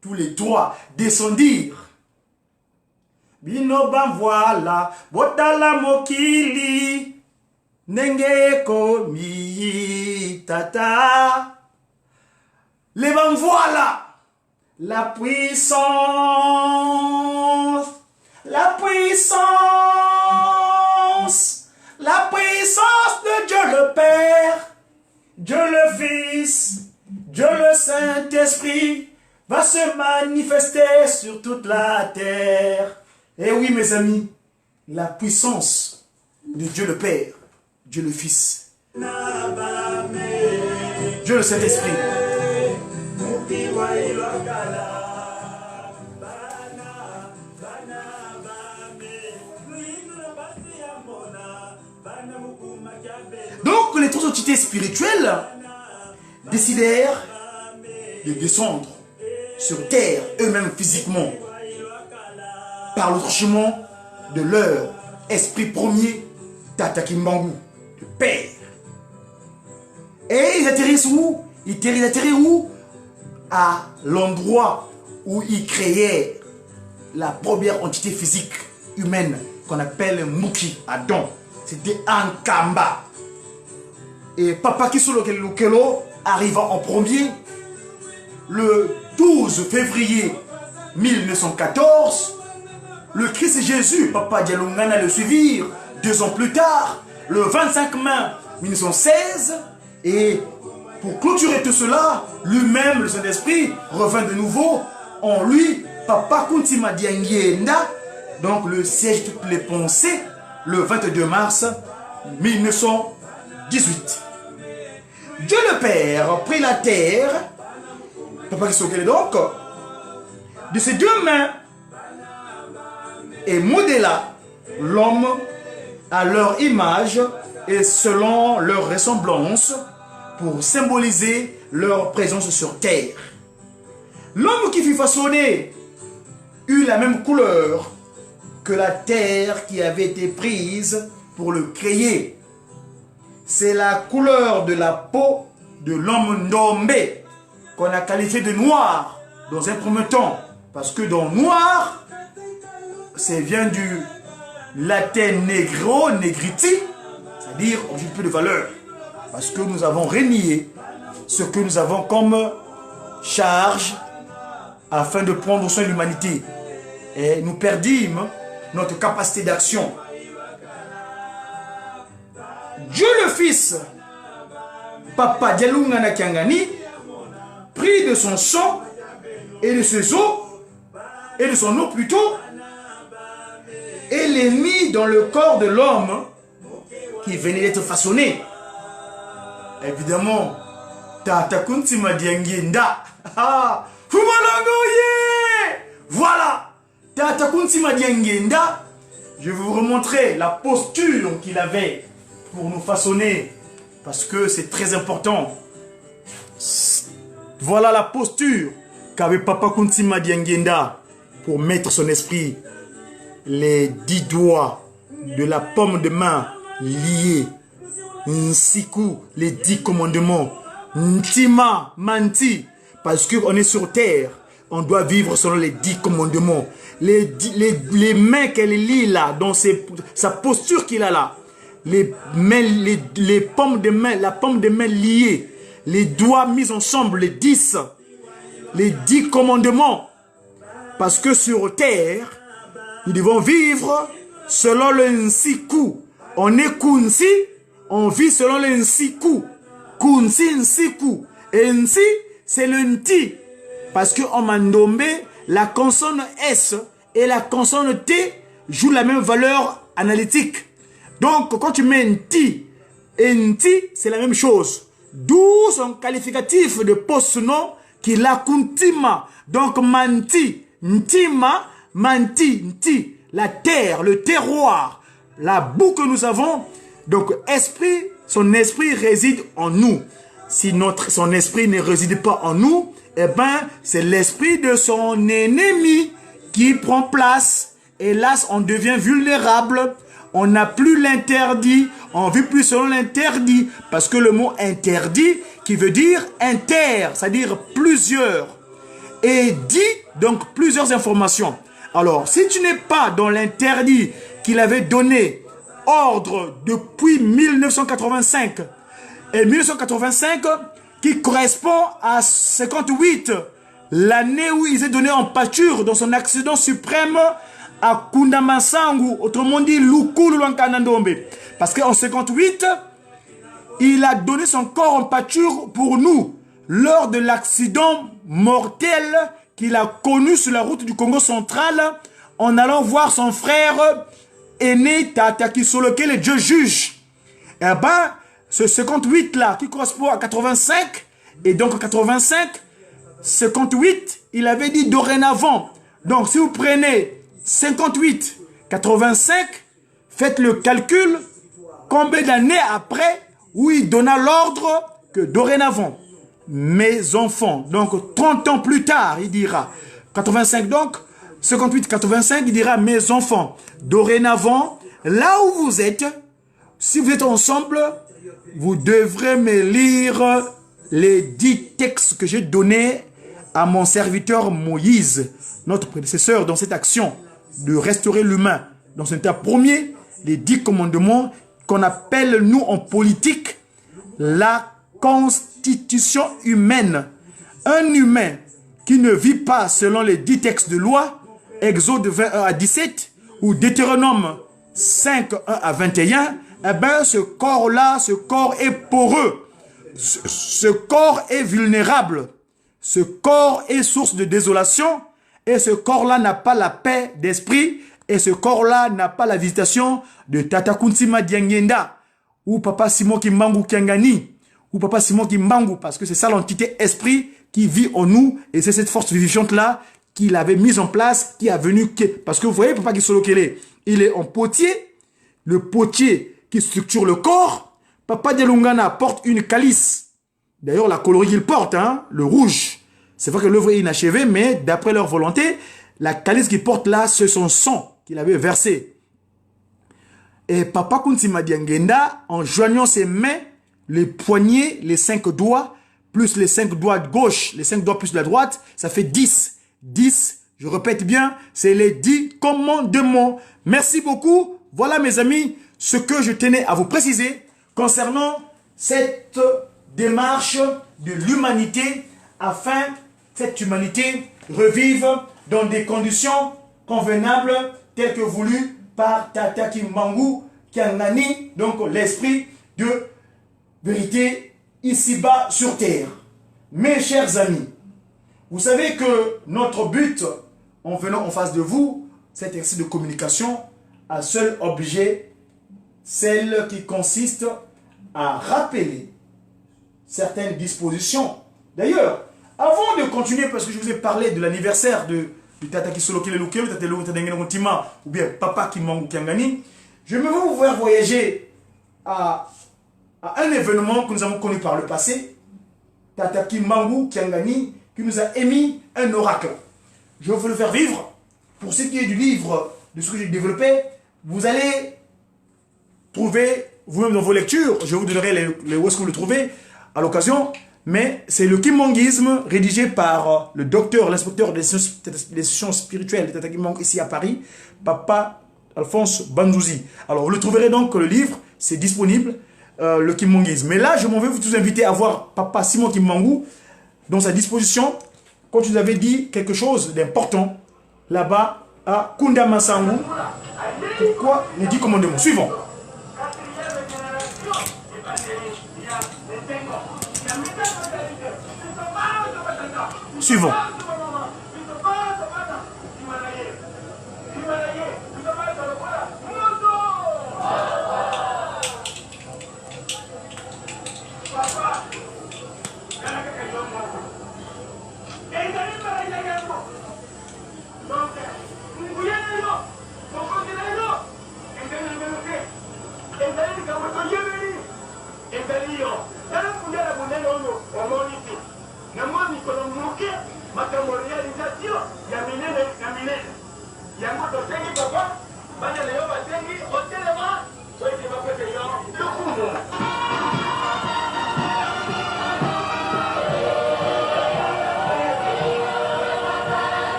Tous les trois descendirent. Bino voilà, botala mokili, ndenge ekomi tata. Les voilà, la puissance, la puissance, la puissance de Dieu le Père, Dieu le Fils, Dieu le Saint-Esprit va se manifester sur toute la terre. Et oui, mes amis, la puissance de Dieu le Père, Dieu le Fils, Dieu le Saint-Esprit. Donc les trois entités spirituelles décidèrent de descendre sur terre eux-mêmes physiquement par le truchement de leur esprit premier, Tata Kimbangu, le Père. Et ils atterrissent où Ils atterrissent où À l'endroit où ils créaient la première entité physique humaine qu'on appelle Muki, Adam. C'était Ankamba. Et Papa Kisolo Lukelo arriva en premier le 12 février 1914. Le Christ Jésus, Papa Dialungana le suivirent deux ans plus tard, le 25 mai 1916. Et Pour clôturer tout cela, lui-même, le Saint-Esprit, revint de nouveau en lui, Papa Kuntima Diangienda, donc le siège de toutes les pensées, le 22 mars 1918. Dieu le Père prit la terre, Papa Kisokele donc, de ses deux mains et modéla l'homme à leur image et selon leur ressemblance pour symboliser leur présence sur terre. L'homme qui fut façonné eut la même couleur que la terre qui avait été prise pour le créer. C'est la couleur de la peau de l'homme Ndombe qu'on a qualifié de noir dans un premier temps. Parce que dans noir, c'est vient du latin negro, negriti, c'est-à-dire objet peu de valeur. Parce que nous avons renié ce que nous avons comme charge afin de prendre soin de l'humanité. Et nous perdîmes notre capacité d'action. Dieu le Fils, Papa Dialungana Kiangani, prit de son sang et de ses os, et de son eau plutôt, et les mit dans le corps de l'homme qui venait d'être façonné. Évidemment, Tata Kuntima Diangienda. Ah, Voilà Tata Kuntima Diangienda. Je vais vous remontrer la posture qu'il avait pour nous façonner. Parce que c'est très important. Voilà la posture qu'avait Papa Kuntima Diangienda pour mettre son esprit les 10 doigts de la pomme de main liés. Nsiku, les 10 commandements. Ntima, manti. Parce qu'on est sur terre, on doit vivre selon les 10 commandements. Les mains qu'elle lit là, dans sa posture qu'il a là, les mains, les pommes de main, la pomme de main liée, les doigts mis ensemble, les 10, les 10 commandements. Parce que sur terre, nous devons vivre selon le Nsiku. On est Kunsi, on vit selon le Nsiku. Kunsi, Nsiku. Et Nsi, c'est le Nti. Parce qu'en Mandombe, la consonne S et la consonne T jouent la même valeur analytique. Donc, quand tu mets Nti et Nti, c'est la même chose. D'où son qualificatif de post-nom qu'il a Kuntima. Donc, Manti, Ntima, Manti, Nti. La terre, le terroir, la boue que nous avons. Donc, esprit, son esprit réside en nous. Si son esprit ne réside pas en nous, eh ben, c'est l'esprit de son ennemi qui prend place. Hélas, on devient vulnérable. On n'a plus l'interdit. On vit plus selon l'interdit. Parce que le mot interdit, qui veut dire inter, c'est-à-dire plusieurs. Et dit, donc, plusieurs informations. Alors, si tu n'es pas dans l'interdit qu'il avait donné ordre depuis 1985, et 1985 qui correspond à 58, l'année où il s'est donné en pâture dans son accident suprême à Kundamasangu, autrement dit Lukulu Lwankanandombe. Parce qu'en 58, il a donné son corps en pâture pour nous lors de l'accident mortel qu'il a connu sur la route du Congo central en allant voir son frère aîné Tata Kisolokele, le Dieu juge. Eh ben, ce 58 là qui correspond à 85, et donc 85, 58, il avait dit dorénavant. Donc si vous prenez 58, 85, faites le calcul, combien d'années après où il donna l'ordre que dorénavant, mes enfants, donc 30 ans plus tard, il dira, 85 donc, 58, 85, il dira, mes enfants, dorénavant, là où vous êtes, si vous êtes ensemble, vous devrez me lire les 10 textes que j'ai donnés à mon serviteur Moïse, notre prédécesseur dans cette action de restaurer l'humain. Dans son état premier, les 10 commandements qu'on appelle, nous, en politique, la constitution humaine. Un humain qui ne vit pas selon les 10 textes de loi, Exode 21 à 17 ou Deutéronome 5, 1 à 21, eh ben, ce corps-là, ce corps est poreux. Ce corps est vulnérable. Ce corps est source de désolation. Et ce corps-là n'a pas la paix d'esprit. Et ce corps-là n'a pas la visitation de Tata Kuntima Diangienda ou Papa Simon Kimbangu Kiangani ou Papa Simon Kimbangu, parce que c'est ça l'entité esprit qui vit en nous, et c'est cette force vivifiante-là qu'il avait mise en place, qui a venu... Parce que vous voyez, Papa Kisolokele, il est en potier, le potier qui structure le corps. Papa Dialungana porte une calice. D'ailleurs, la colorie qu'il porte, hein, le rouge, c'est vrai que l'œuvre est inachevée, mais d'après leur volonté, la calice qu'il porte là, c'est son sang qu'il avait versé. Et Papa Kuntima Diangienda, en joignant ses mains, les poignets, les 5 doigts, plus les 5 doigts de gauche, les 5 doigts plus la droite, ça fait 10. 10, je répète bien, c'est les 10 commandements. Merci beaucoup. Voilà mes amis, ce que je tenais à vous préciser concernant cette démarche de l'humanité afin que cette humanité revive dans des conditions convenables telles que voulues par Tata Kimbangu Kiangani, donc l'esprit de vérité ici-bas sur terre. Mes chers amis, vous savez que notre but en venant en face de vous, cet exercice de communication a seul objet, celle qui consiste à rappeler certaines dispositions. D'ailleurs, avant de continuer, parce que je vous ai parlé de l'anniversaire du Tata Kisolokele Lukelo, Tata Lukelo, Tata Ngene Ntima, ou bien Papa Kimbangu Kiangani, je vais vous faire voyager à un événement que nous avons connu par le passé, Tata Kimbangu Kiangani, qui nous a émis un oracle. Je vais vous le faire vivre. Pour ce qui est du livre, de ce que j'ai développé, vous allez trouver vous-même dans vos lectures, je vous donnerai où est-ce que vous le trouvez à l'occasion, mais c'est le Kimbanguisme rédigé par le docteur, l'inspecteur des sciences spirituelles de Tata Kimbangu ici à Paris, Papa Alphonse Banzouzi. Alors vous le trouverez donc, le livre, c'est disponible, le Kimbanguisme. Mais là, je m'en vais vous tous inviter à voir Papa Simon Kimbangu dans sa disposition, quand tu nous avais dit quelque chose d'important là-bas à Kunda Masangu. Pourquoi les 10 commandements? Suivant. Suivant.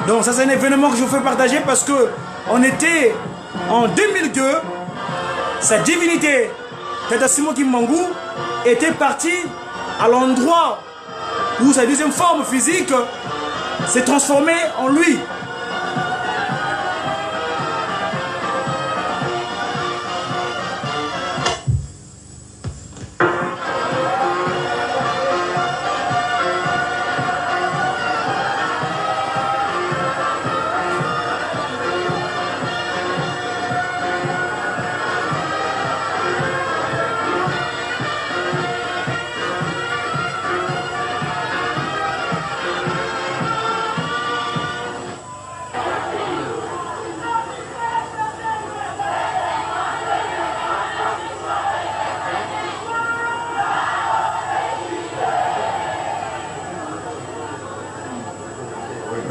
Donc ça c'est un événement que je vous fais partager parce que on était en 2002, sa divinité, Tata Simon Kimbangu, était parti à l'endroit où sa deuxième forme physique s'est transformée en lui.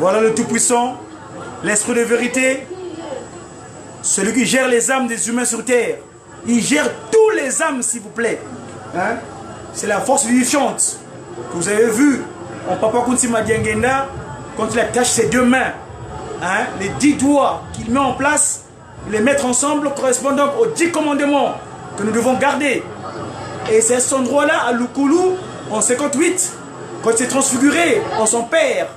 Voilà le Tout-Puissant, l'Esprit de vérité, celui qui gère les âmes des humains sur terre. Il gère tous les âmes, s'il vous plaît. Hein? C'est la force vivifiante que vous avez vu en Papa Kunti Madiangenda, quand il attache ses deux mains, hein? les 10 doigts qu'il met en place, les mettre ensemble correspondent donc aux 10 commandements que nous devons garder. Et c'est à cet endroit-là, à Lukulu, en 58, quand il s'est transfiguré en son père,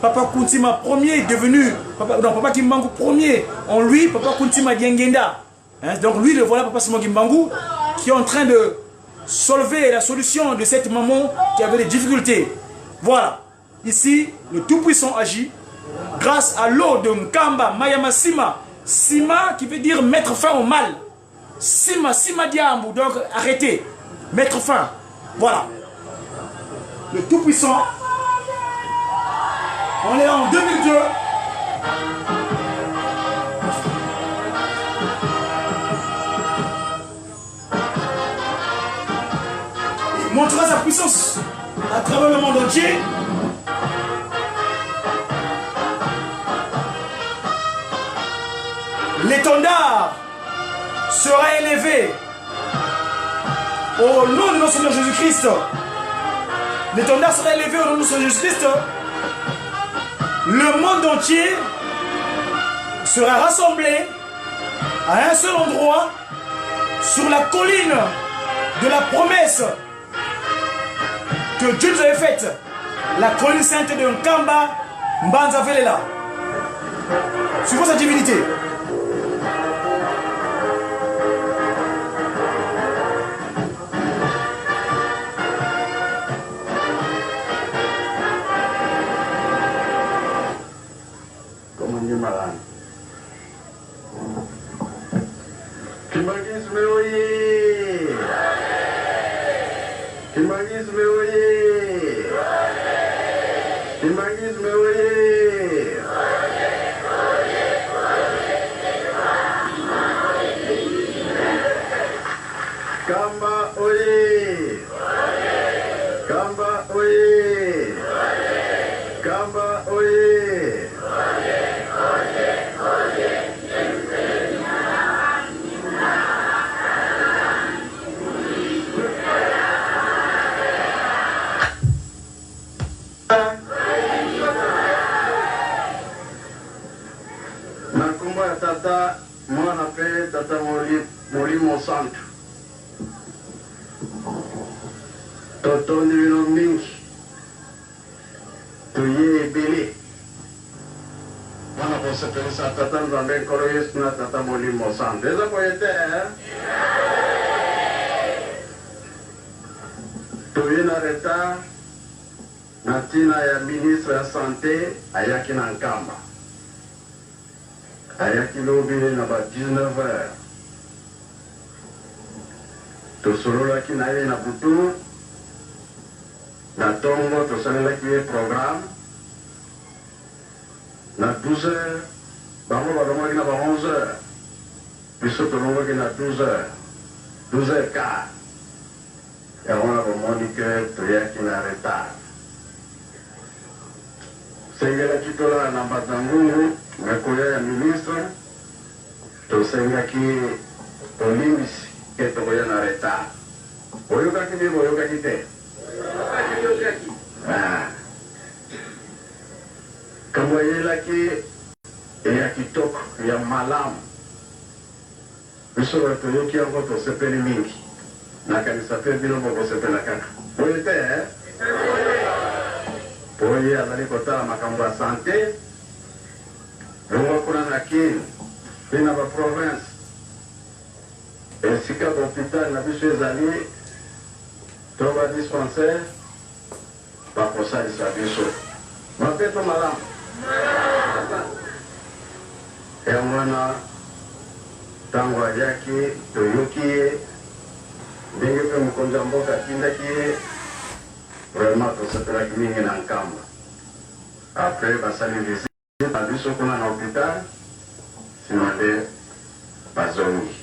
Papa Kuntima premier devenu, papa, non, Papa Kimbangu premier, en lui, Papa Kuntima Diangenda. Hein, donc lui, le voilà, Papa Simon Kimbangu, qui est en train de solver la solution de cette maman qui avait des difficultés. Voilà. Ici, le Tout-Puissant agit grâce à l'eau de Nkamba, Mayama Sima. Sima qui veut dire mettre fin au mal. Sima, Sima Diambu, donc arrêter, mettre fin. Voilà. Le Tout-Puissant. On est en 2002. Il montrera sa puissance à travers le monde entier. L'étendard sera élevé au nom de notre Seigneur Jésus-Christ. L'étendard sera élevé au nom de notre Seigneur Jésus-Christ. Le monde entier sera rassemblé à un seul endroit sur la colline de la promesse que Dieu nous avait faite. La colline sainte de Nkamba, Mbanza Velela. Suivons sa divinité. Kimbanguisme oye! Kimbanguisme oye! Kimbanguisme oye! Kamba oye! Kamba oye! Kamba oye! Na nkombo ya Tata, Mwana mpe Tata Molimo Santu, totondi bino mingi. Toye ebele mpo na kosepelisa Tata Nzambe, Nkolo Yesu na Tata Molimo Santu. Eza boye te eh? Toye na retard na ntina ya ministre ya sante ayaki na Nkamba. Ayaki lobi na ba 19 heures. Tosololaki na ye na butu. Na tongo tosalelaki ye programme na 12 heures, bango balongwaki na ba 11 heures, biso tolongwaki na 12 heures, 12 heures quart. Yango wana bomoni que toyaki na retard. Sengelaki tolala na Mbanza-Ngungu, mais koya ya ministre, tosengaki bolimbisi que tokoya na retard. Boyokaki bien boyokaki te? Ah. Kambo ayelaki ya kitoko ya malamu. Biso bato toyoki yango tosepeli mingi. Nakanisa pe bino bokosepela kaka. Boye te eh? Po ye azali kotala makambo ya sante longwa kuna na Kin pe na ba province. Esika ba hopital na biso ezali to ba dispensaires bakosalisa biso. Mabe to malamu? Yango wana tango ayaki toyoki ye ndenge pe mokonzi ya mboka atindaki ye, vraiment tosepelaki mingi na Nkamba. Après basali visite na biso kuna na hopital, sima nde bazongi.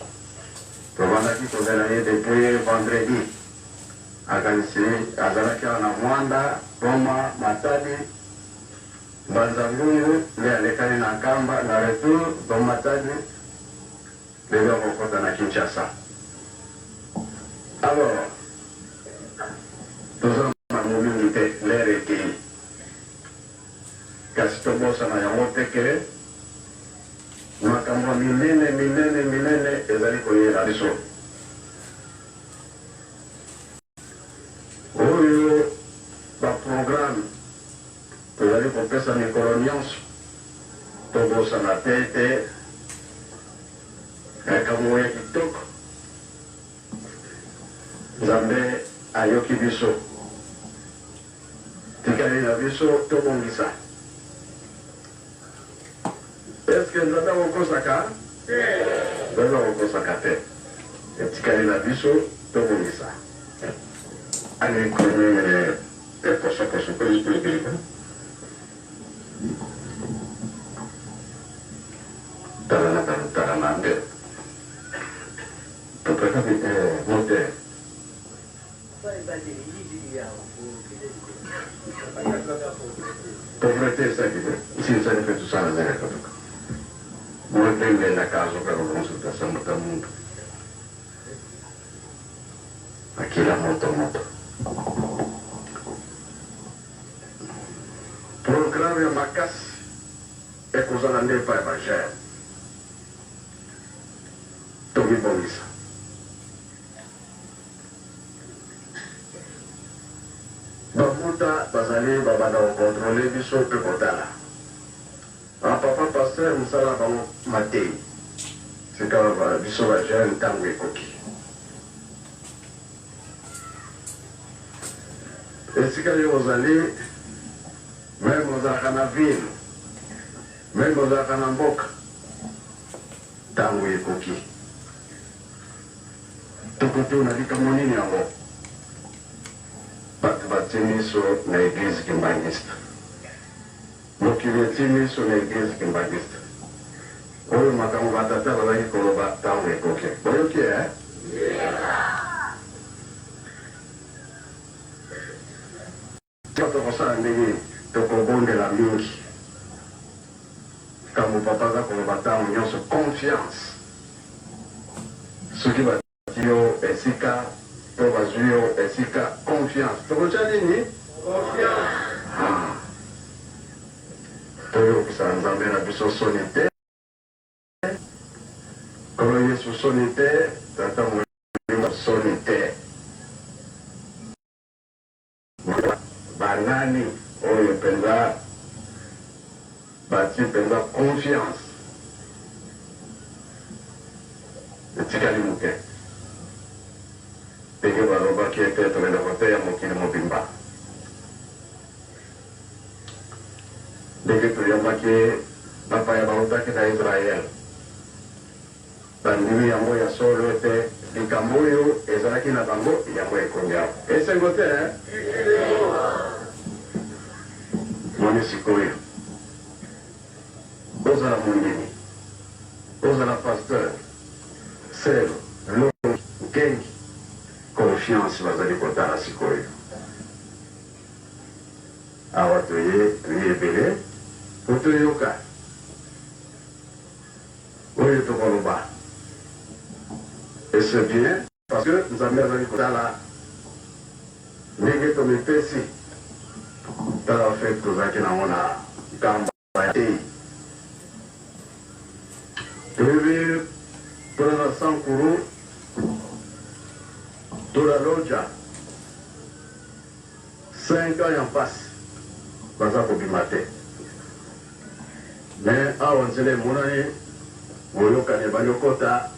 Tobandaki kozela ye depuis vendredi, akanisi azalaki awa na Muanda, Boma, Matadi. Mbanza Ngungu nde alekani na Nkamba na retour do Matadi lelo akokota na Kinshasa. Alors toza na makambo mingi te, l'heure ekeyi. Kasi tobosana yango te ke makambo ya minene minene minene ezali koyela biso. Oyo ba programmes tozali kopesa mikolo nionso, tobosana te ete likambo ya kitoko Nzambe ayoki biso. Tikali na biso tobongisa. Est-ce que Nzambe akokosaka? Nzambe akokosaka te. Etikali na biso tobongisa. Ani komene ekosokoso pilipili. Talana talana nde. Topekaki eh moteur. Pauvrete esaki te nsinsani mpe tusala zaka katuka mwatenge na kazo kaka consultation muta muntu akila moto moto programme ya makasi ekozala nde epai ya bajeune tomibongisa. Ba mbuta bazali ba banda ko controler biso pe kotala. Ba papa pasteur musala na bango mateyi. Sikawa biso ba jeune tango ekoki. Esika yo ozali meme ozalaka na ville meme ozalaka na mboka tango ekoki. Tokotuna likambo nini yango? Bato batie miso na eglise kimbanguiste. Mokili etie miso na eglise kimbanguiste. Oyo makambo ba tata bazalaki koloba tango ekoki. Boyoki eh? Tokosala ndenge nini? Tokobondela mingi. Likambo papa aza koloba tango nionso confiance. Soki batie yo esika to bazui yo esika confiance. Tokotia nini? Confiance. Ah. Toyokisa Nzambe na biso soni te. Nkolo Yesu soni te. Tata molimo soni te. Banani oyo mpenza batie mpenza confiance? Etikali moke, ndenge balobaki ete tokende koteya mokili mobimba. Ndenge toyambaki bapaya bautaki na Israel. Bandimi yango ya solo ete likambo oyo ezalaki na bango, yango ekomi awa. Esengo te, eh? Boni sikoyo, ozala mondimi, ozala pasteur, selo, longi, nkengi, confiance bazali kotala sikoyo. Awa toye, toye ebele po toyoka. Oyo tokoloba et c'est bien parce que Nzambe azali kotala ndenge tomipesi. Tala fete tozalaki nango na Nkamba ya Teyi. Toyebi kuna na Sankuru to na Lodja 5 ans ya mpasi baza kobima te. Mais awa nzela emonani, boyokani ebandi okota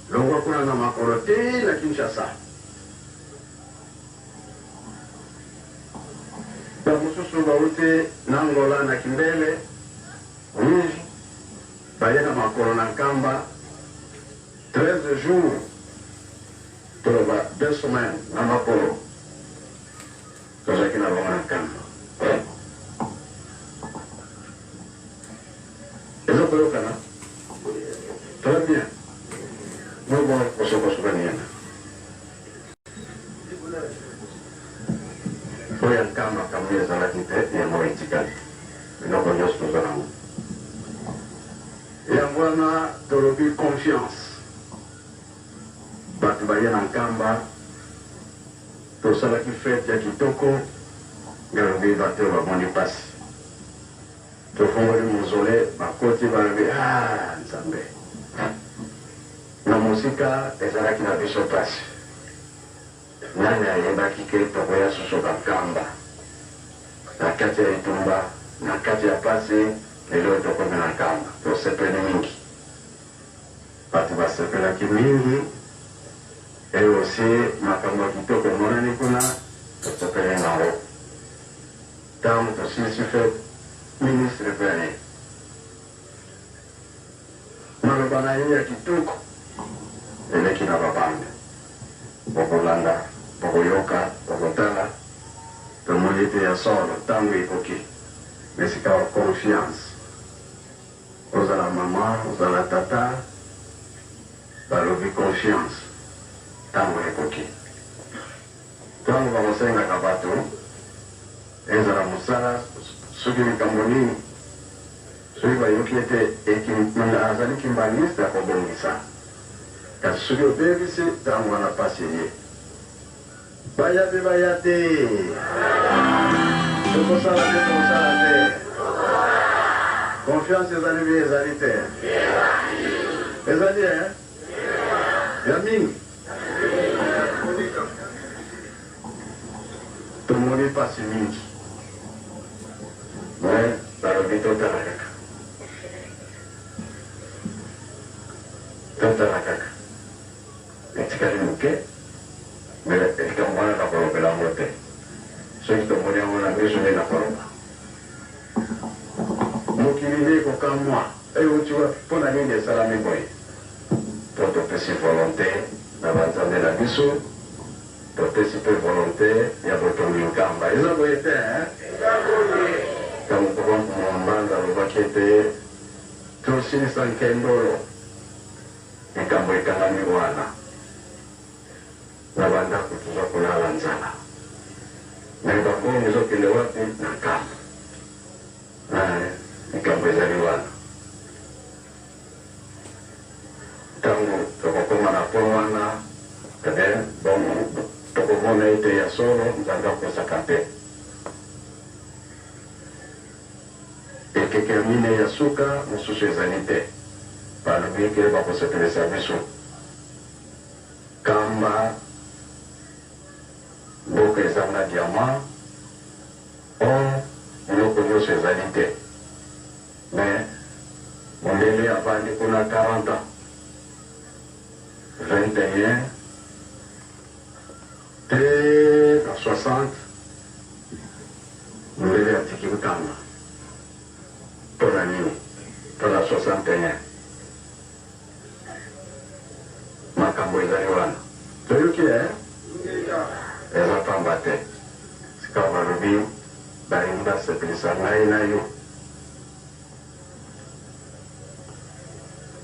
longwa kuna na makolo ti na Kinshasa. Ba mosusu bauti na Angola na Kimbele, Uíge, baye na makolo na Nkamba 13 jours, toloba 2 semaines na makolo. Tozalaki na bango na Nkamba. Eza koyokana? Très bien. Moko kosokosoka niena. Oyo ya Nkamba kamwe ezalaki te, yango etikali. Yango wana tolobi confiance. Bato baye na Nkamba, tosalaki fete ya kitoko, ngai nalobi bato oyo bamoni pasi. Tofongoli mausolee, bakoti balobi ah Nzambe. Na mosika ezalaki na biso pasi. Nani ayebaki ke tokoya susu ba Nkamba? Na kati ya etumba, na kati ya pasi, lelo oyo tokomi na Nkamba. Tosepeli mingi. Batu basepelaki mingi et aussi makambo ya kitoko emonani kuna, tosepeli nango. Tango tosilisi fete, ministre pe aye. Maloba na ye ya kitoko eleki na ba bande. Bokolanda, bokoyoka, bokotala, tomoni ete ya solo tango ekoki. Mais sikawa confiance. Ozala maman, ozala tata, balobi confiance tango ekoki. Tango bakosengaka bato, ezala mosala soki likambo nini, soki bayoki ete azali kimbanguiste akobongisa. Kasi soki obebisi, tango wana pasi eye. Baya pe baya te. Tokosala te tokosala te. Confiance ezali bien ezali te. Ezali eh? Ya mingi. Tomoni pasi mingi. Mais balobi totala kaka. Totala kaka. Etikali moke mais likambo wana nakolobela yango te. Soki tomoni yango na miso nde nakoloba. Mokili nde ekokamwa, Euti wapi? Mpo na nini esalami boye? Mpo topesi volonte na banzambe na biso, topesi mpe volonte ya botongi Nkamba. Eza boye te, hein? Tango Papa Mfumu wa Mbanza alobaki ete tosilisa nkendolo. Likambo ekangami wana na ba ndaku toza kolala nzala mais ba mbongo ezo kende wapi na nkamba eeh likambo ezali wana tango tokokoma na point wana eh bien bongo tokomona ete ya solo Nzambe akosaka te. Ekeke ya minei ya suka mosusu ezali te. Balobi ke bakosepelisa biso. Kamba, mboka ezanga diamant, or, biloko nionso ezali te. Mais mundele avandi kuna 40 ans, 21 tee na 60. Mundele atiki Nkamba mpo na nini? Mpo na 61 makambo ezali wana toyoki eh? Eza pamba te. Sikawa balobi balingi basepelisa ngai na yo.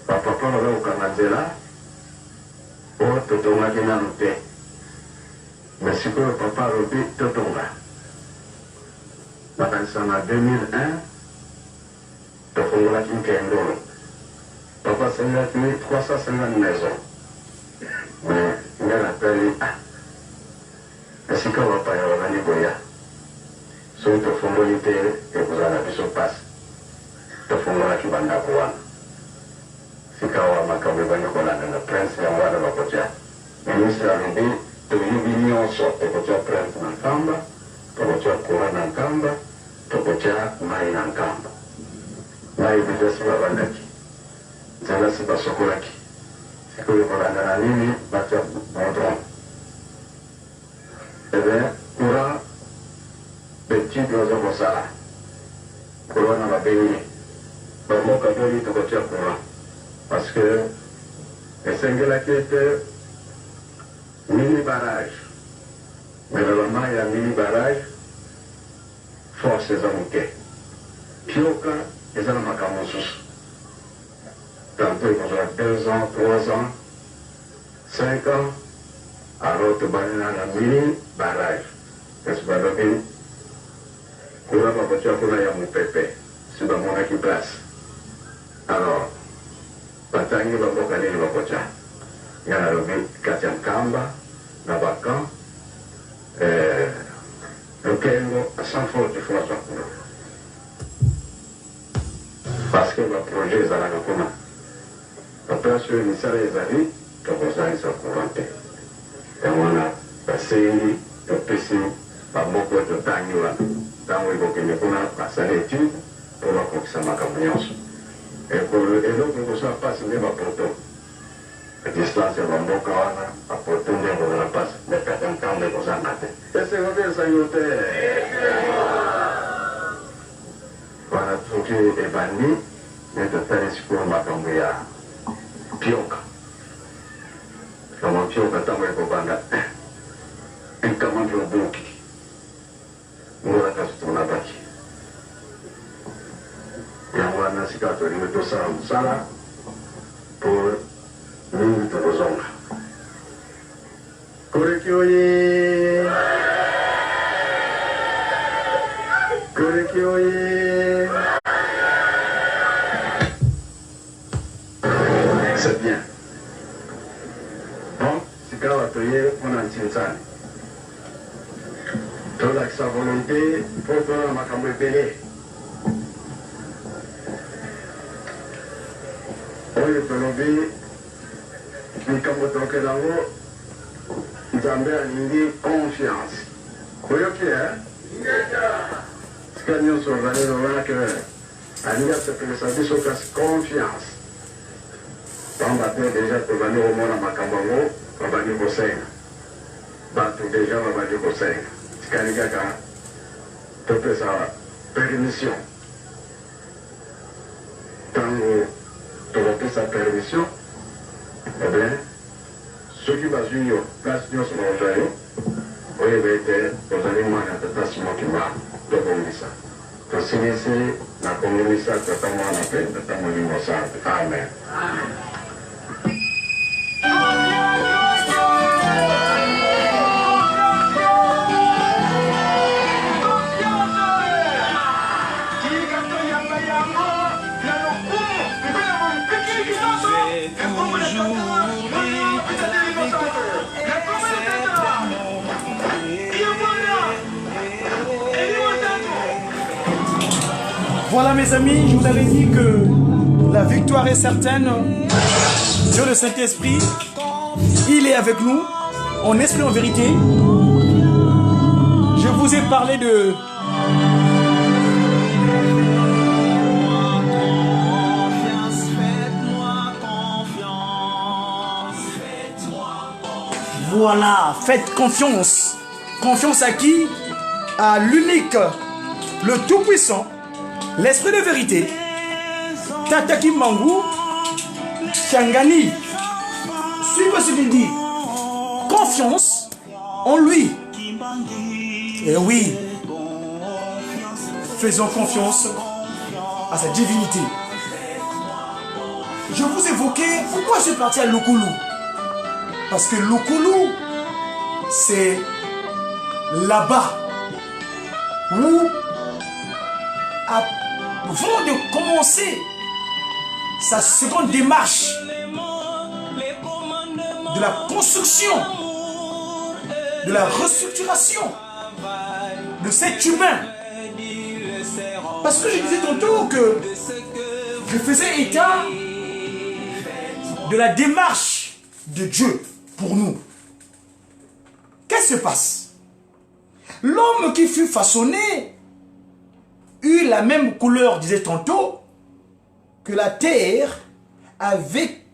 Ba papa baza kokanga nzela po totongaki nanu te. Mais sikoyo papa alobi totonga. Nakanisa na 2001 tofongolaki Nkendolo. Papa asengaki 350 maisons. Mais nga natali ah esika bapaya bazali koya soki tofongoli te ekozala na biso pasi. Tofongolaki ba ndako wana. Sikawa makambo ebandi kolandana. Prince yango wana bakotia. Ministre alobi toyebi nionso tokotia prince na nkamba, tokotia courant na nkamba, tokotia mayi na nkamba. Mayi dejà si babandaki, nzela si basokolaki, sikoyo ekolanda na nini batia goudron? Eh bien courant b'etudes bazo kosala, courant na babengi ba mboka boni tokotia courant parce que Esengelaki ete mini barrage mais na ba mayi ya mini barrage force eza moke. Pioka eza na makambo mosusu tantot ekozwa deux ans, trois ans, cinq ans alors tobandi na na mini barrage kasi balobi courant bakotia kuna ya mopepe si bamonaki place alors. Totangi bamboka nini bakotya? Nga nalobi kati ya Nkamba na ba camps eh, Lukengo sans faute il faut azwa kuna parce que ba projets ezalaka kuna. Ba place oyo misala ezali tokozangisa courant te. Yango wana basengi topesi ba mboka oyo totangi wana tango ekokende kuna basali etude po bakokisa makambo nionso. Eloko ekosala pasi nde ba poteaux. Ba distance ya ba mboka wana ba poteaux nde ekozala pasi mais kati ya Nkamba ekozanga te. Esengo te esengo te. Wana soki ebandi nde totali sikoyo makambo ya Mpioka. Makambo ya Mpioka tango ekobanda eh Nkama mpe obuki Ngola kasi tonabaki. Yango wana sika tolingi tosala mosala po mingi tokozonga. Koreki oye! Koreki oye! C'est bien. Bon, sikawa toye mpo na Ntsinsani. Tolakisa volonte mpo toza na makambo ebele. Oyo tolobi Likambo tokela ngo nzambe alingi confiance oyoki eh? Sika nionso ozali loba que alingi asepelisa biso kasi confiance pamba te dejà tobandi komona makambo yango babandi kosenga batu dejà babandi kosenga tikali kaka topesa permission Tango tokopesa permission eh bien soki bazui yo place nionso bakozua yo oyeba ete ozali mwana ya tata Simon Kimbangu. Tobongisa. Tosilisi na kombo misato tata mwana pe tata molimo santu. Amen. Voilà mes amis, je vous avais dit que la victoire est certaine. Dieu le Saint-Esprit, il est avec nous, en esprit en vérité. Je vous ai parlé de Voilà, faites confiance. Confiance à qui À l'unique, le Tout-Puissant, l'Esprit de vérité, Tata Kimbangu, Kiangani. Suivez ce qu'il dit. Confiance en lui. Et oui, faisons confiance à sa divinité. Je vous évoquais pourquoi je suis parti à Lukulu. Parce que Lukulu, c'est là-bas où, avant de commencer sa seconde démarche de la construction, de la restructuration de cet humain. Parce que je disais tantôt que je faisais état de la démarche de Dieu pour nous. Qu'est-ce qui se passe L'homme qui fut façonné eut la même couleur, disait tantôt, que la terre avec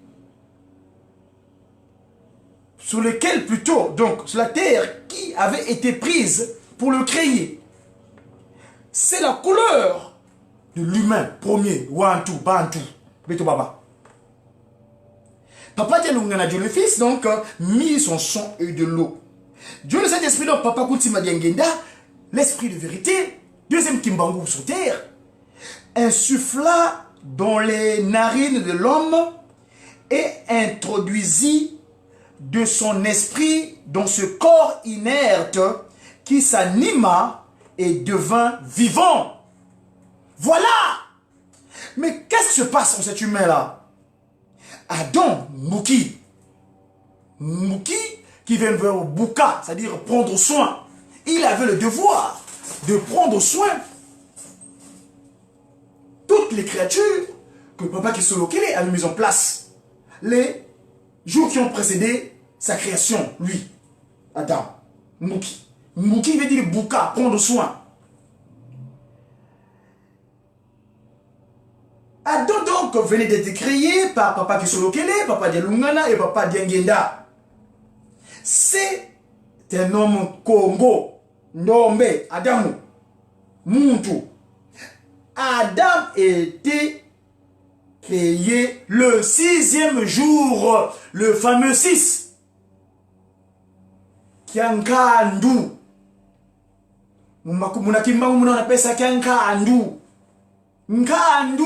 sur lequel plutôt, donc sur la terre qui avait été prise pour le créer. C'est la couleur de l'humain premier, Wantu, Bantu, Beto Baba. Papa Dialungana, Dieu le Fils, donc, mit son sang et de l'eau. Dieu le Saint-Esprit, donc, Papa Kuntima Diangenda, l'esprit de vérité, deuxième Kimbangu sur terre, insuffla dans les narines de l'homme et introduisit de son esprit dans ce corps inerte qui s'anima et devint vivant. Voilà. Mais qu'est-ce qui se passe en cet humain-là? Adam Mbuki, Mbuki qui vient vers Buka, c'est-à-dire prendre soin. Il avait le devoir de prendre soin toutes les créatures que Papa Kisolokele avait mises en place les jours qui ont précédé sa création, lui, Adam, Mbuki. Mbuki veut dire Buka, prendre soin. Adam donc venait d'être créé par Papa Kisolokele, Papa Dialungana et Papa Diangenda. C'est un homme Congo, Ndombe, Adamou, Muntu. Adam était créé le sixième jour, le fameux 6. Kiankandu. Munakimbangu muna on appelle ça Kiankandu. Nkandu,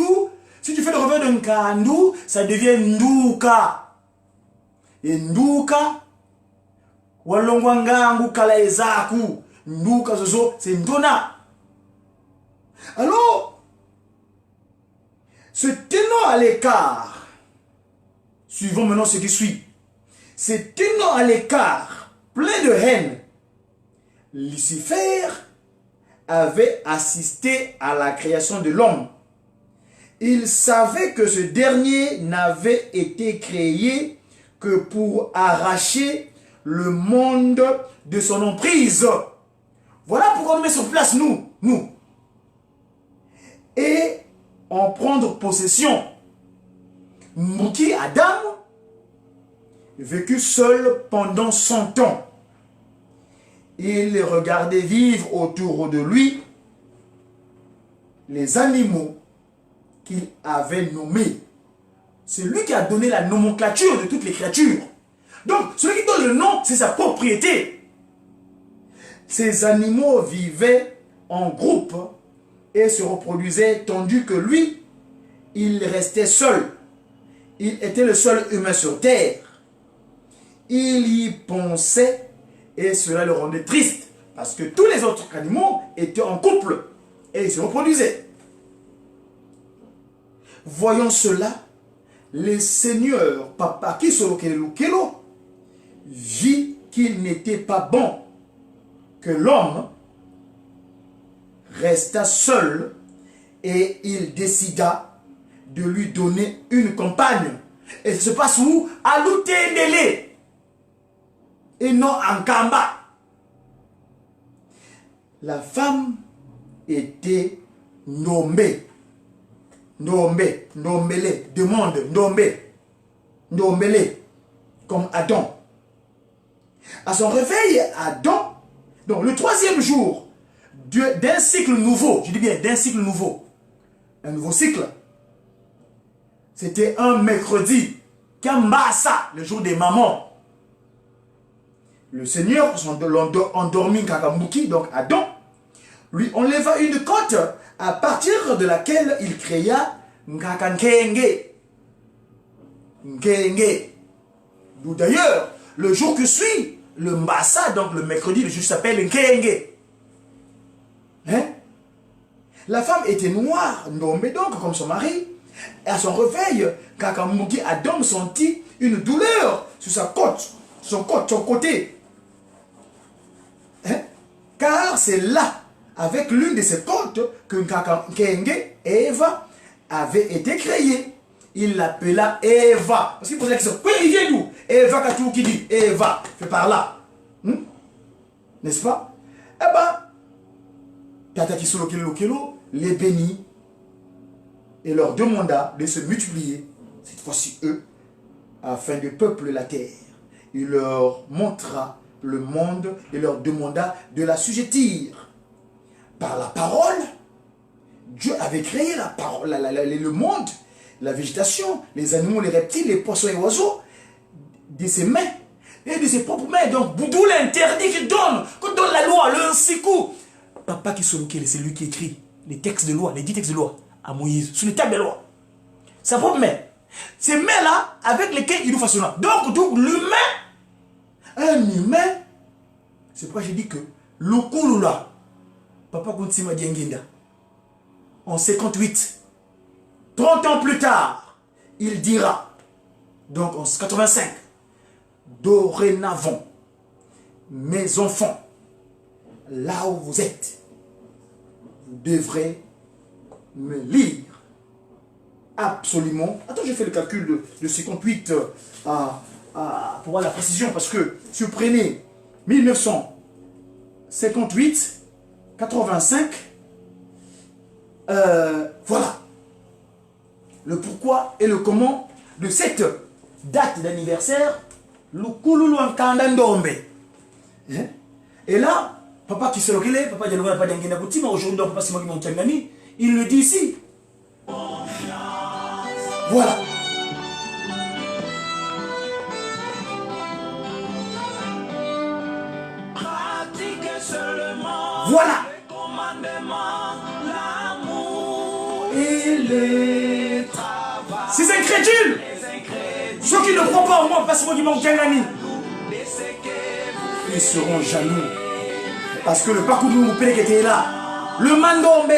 si tu fais le revers de Nkandu, ça devient Nduka. Et Nduka, Walongwa Ngangu Kala Ezaku. Nduka Zozo, c'est Ndona. Alors, se tenant à l'écart, suivons maintenant ce qui suit, se tenant à l'écart, plein de haine, Lucifer avait assisté à la création de l'homme. Il savait que ce dernier n'avait été créé que pour arracher le monde de son emprise. Voilà pourquoi on met sur place, nous, nous. Et en prendre possession. Mbuki Adam vécut seul pendant 100 ans. Il regardait vivre autour de lui les animaux qu'il avait nommés. C'est lui qui a donné la nomenclature de toutes les créatures. Donc, celui qui donne le nom, c'est sa propriété. Ces animaux vivaient en groupe et se reproduisaient, tandis que lui, il restait seul. Il était le seul humain sur terre. Il y pensait et cela le rendait triste parce que tous les autres animaux étaient en couple et ils se reproduisaient. Voyant cela, le Seigneur Papa Kisolokele vit qu'il n'était pas bon que l'homme resta seul et il décida de lui donner une compagne. Et ça se passe où? À Lutendele et non en Kamba. La femme était nommée. Ndombe, Ndombele, demande, Ndombe, Ndombele, comme Adam. À son réveil, Adam, donc le troisième jour d'un cycle nouveau, je dis bien d'un cycle nouveau, un nouveau cycle, c'était un mercredi, Kambasa, le jour des mamans. Le Seigneur endormi Kakambuki, donc Adam, lui enleva une côte à partir de laquelle il créa Ngakankenge. Nkenge. D'où d'ailleurs, le jour que suit, le Mbassa, donc le mercredi, le jour s'appelle Nkenge. Hein? La femme était noire, Ndombe donc, comme son mari. Et à son réveil, Kakambuki Adam sentit une douleur sur sa côte, son côte, son côté. Hein? Car c'est là, avec l'une de ses côtes, que Nkenge, Eva, avait été créée. Il l'appela Eva. Parce qu'il posait la question, oui, il vient d'où? Eva Katou qui dit, Eva, fait par là. N'est-ce pas? Eh ben, Tata Kisolokele Lokelo les bénit et leur demanda de se multiplier, cette fois-ci eux, afin de peupler la terre. Il leur montra le monde et leur demanda de l'assujettir. Par la parole, Dieu avait créé la parole, le monde, la végétation, les animaux, les reptiles, les poissons et oiseaux, de ses mains et de ses propres mains. Donc, Boudou l'interdit qu'il donne, que donne la loi, le sikou. Papa Kisolokele, c'est lui qui écrit les textes de loi, les 10 textes de loi à Moïse, sur les tables de loi. Sa propre main. Ces mains-là, avec lesquelles il nous façonna. Donc l'humain, un humain, c'est pourquoi j'ai dit que Lukulula, Papa Kuntima Diangienda, en 58, 30 ans plus tard, il dira, Donc en 85, dorénavant, mes enfants, là où vous êtes, vous devrez me lire absolument. Attends, j'ai fait le calcul de, 58 euh, à, pour avoir la précision, parce que si vous prenez 1958, 85, euh, voilà. Le pourquoi et le comment de cette date d'anniversaire, Lukululu Nkanda Ndombe. Hein? Et là, papa qui se papa Diallo, papa Diangenda Koutima, aujourd'hui, papa Simon Kiangani, il le dit ici. Voilà. Voilà. Et les Ces incrédules, ceux qui ne croient pas en moi, parce qu'ils manquent ami, ils seront jaloux. Parce que le parcours de Moupé qui était là, le Mandombe,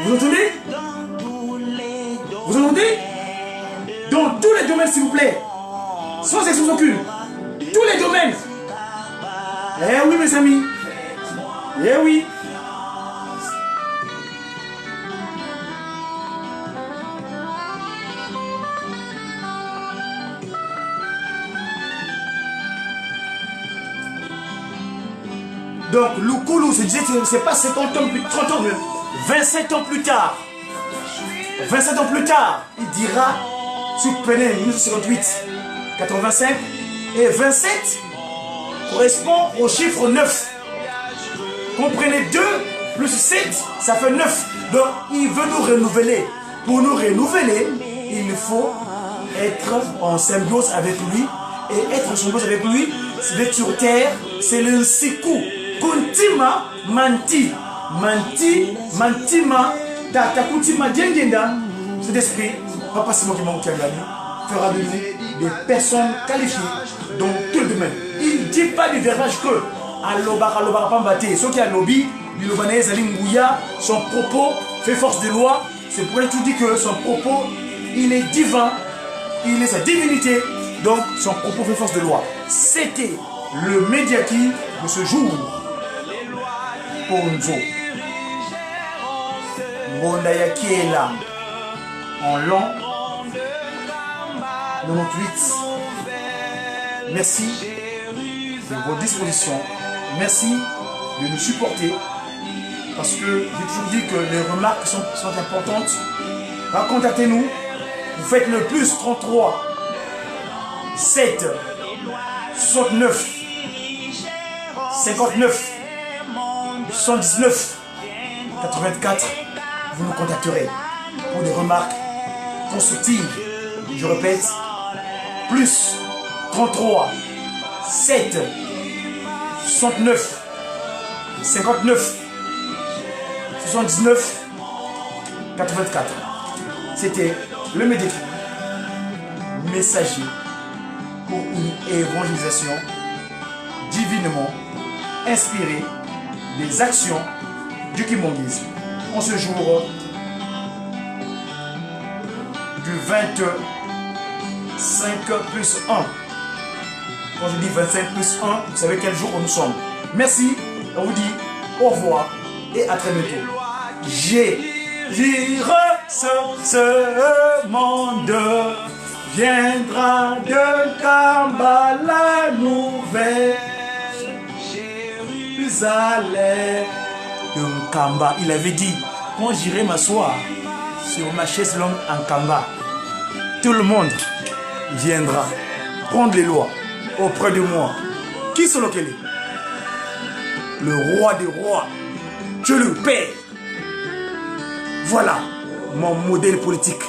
Vous entendez Vous entendez Dans tous les domaines, s'il vous plaît. Sans exception aucune. Tous les domaines. Eh oui, mes amis. Eh oui. Donc, Lukulu se disait, c'est pas 50 ans plus 30 ans, mais 27 ans plus tard. 27 ans plus tard, il dira, sous prenez 1958, 85 et 27 correspond au chiffre 9. Comprenez 2 plus 7, ça fait 9. Donc, il veut nous renouveler. Pour nous renouveler, il faut être en symbiose avec lui. Et être en symbiose avec lui, c'est d'être sur terre, c'est le siku. Kuntima manti. Manti, mantima, tata kuntima diengenda. Cet esprit, Papa Simon Kimbangu Kiangani, fera de nous des personnes qualifiées dans tout le domaine. Il ne dit pas du verbiage que alobaka alobaka pamba te soki alobi liloba na ye ezali nguya son propos fait force de loi c'est pourquoi tout dit que son propos il est divin il est sa divinité donc son propos fait force de loi c'était le médiaki de ce jour Ponzo Ngonda ya Kiela en l'an 98 merci de vos dispositions merci de nous supporter parce que j'ai toujours dit que les remarques sont, sont importantes. Bah, contactez-nous. Vous faites le plus 33 7 69 59 79 84. Vous nous contacterez pour des remarques constructives. Je répète, plus 33 7 69 59 79 84. C'était le médic messager pour une évangélisation divinement inspirée des actions du kimbanguisme. En ce jour du 25 plus 1. Quand je dis 25 plus 1, vous savez quel jour nous sommes. Merci, on vous dit au revoir et à très bientôt. J'ai ce, ce monde viendra de Kamba la nouvelle Jérusalem de Nkamba. Il avait dit, quand j'irai m'asseoir sur ma chaise longue en Kamba, tout le monde viendra prendre les lois auprès de moi. Qui sont lesquels Le roi des rois, Dieu le Père. Voilà mon modèle politique.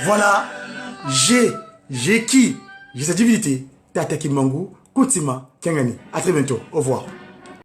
Voilà, j'ai, j'ai qui J'ai sa divinité. Tata Kimbangu, Kuntima, Kiangani. À très bientôt. Au revoir.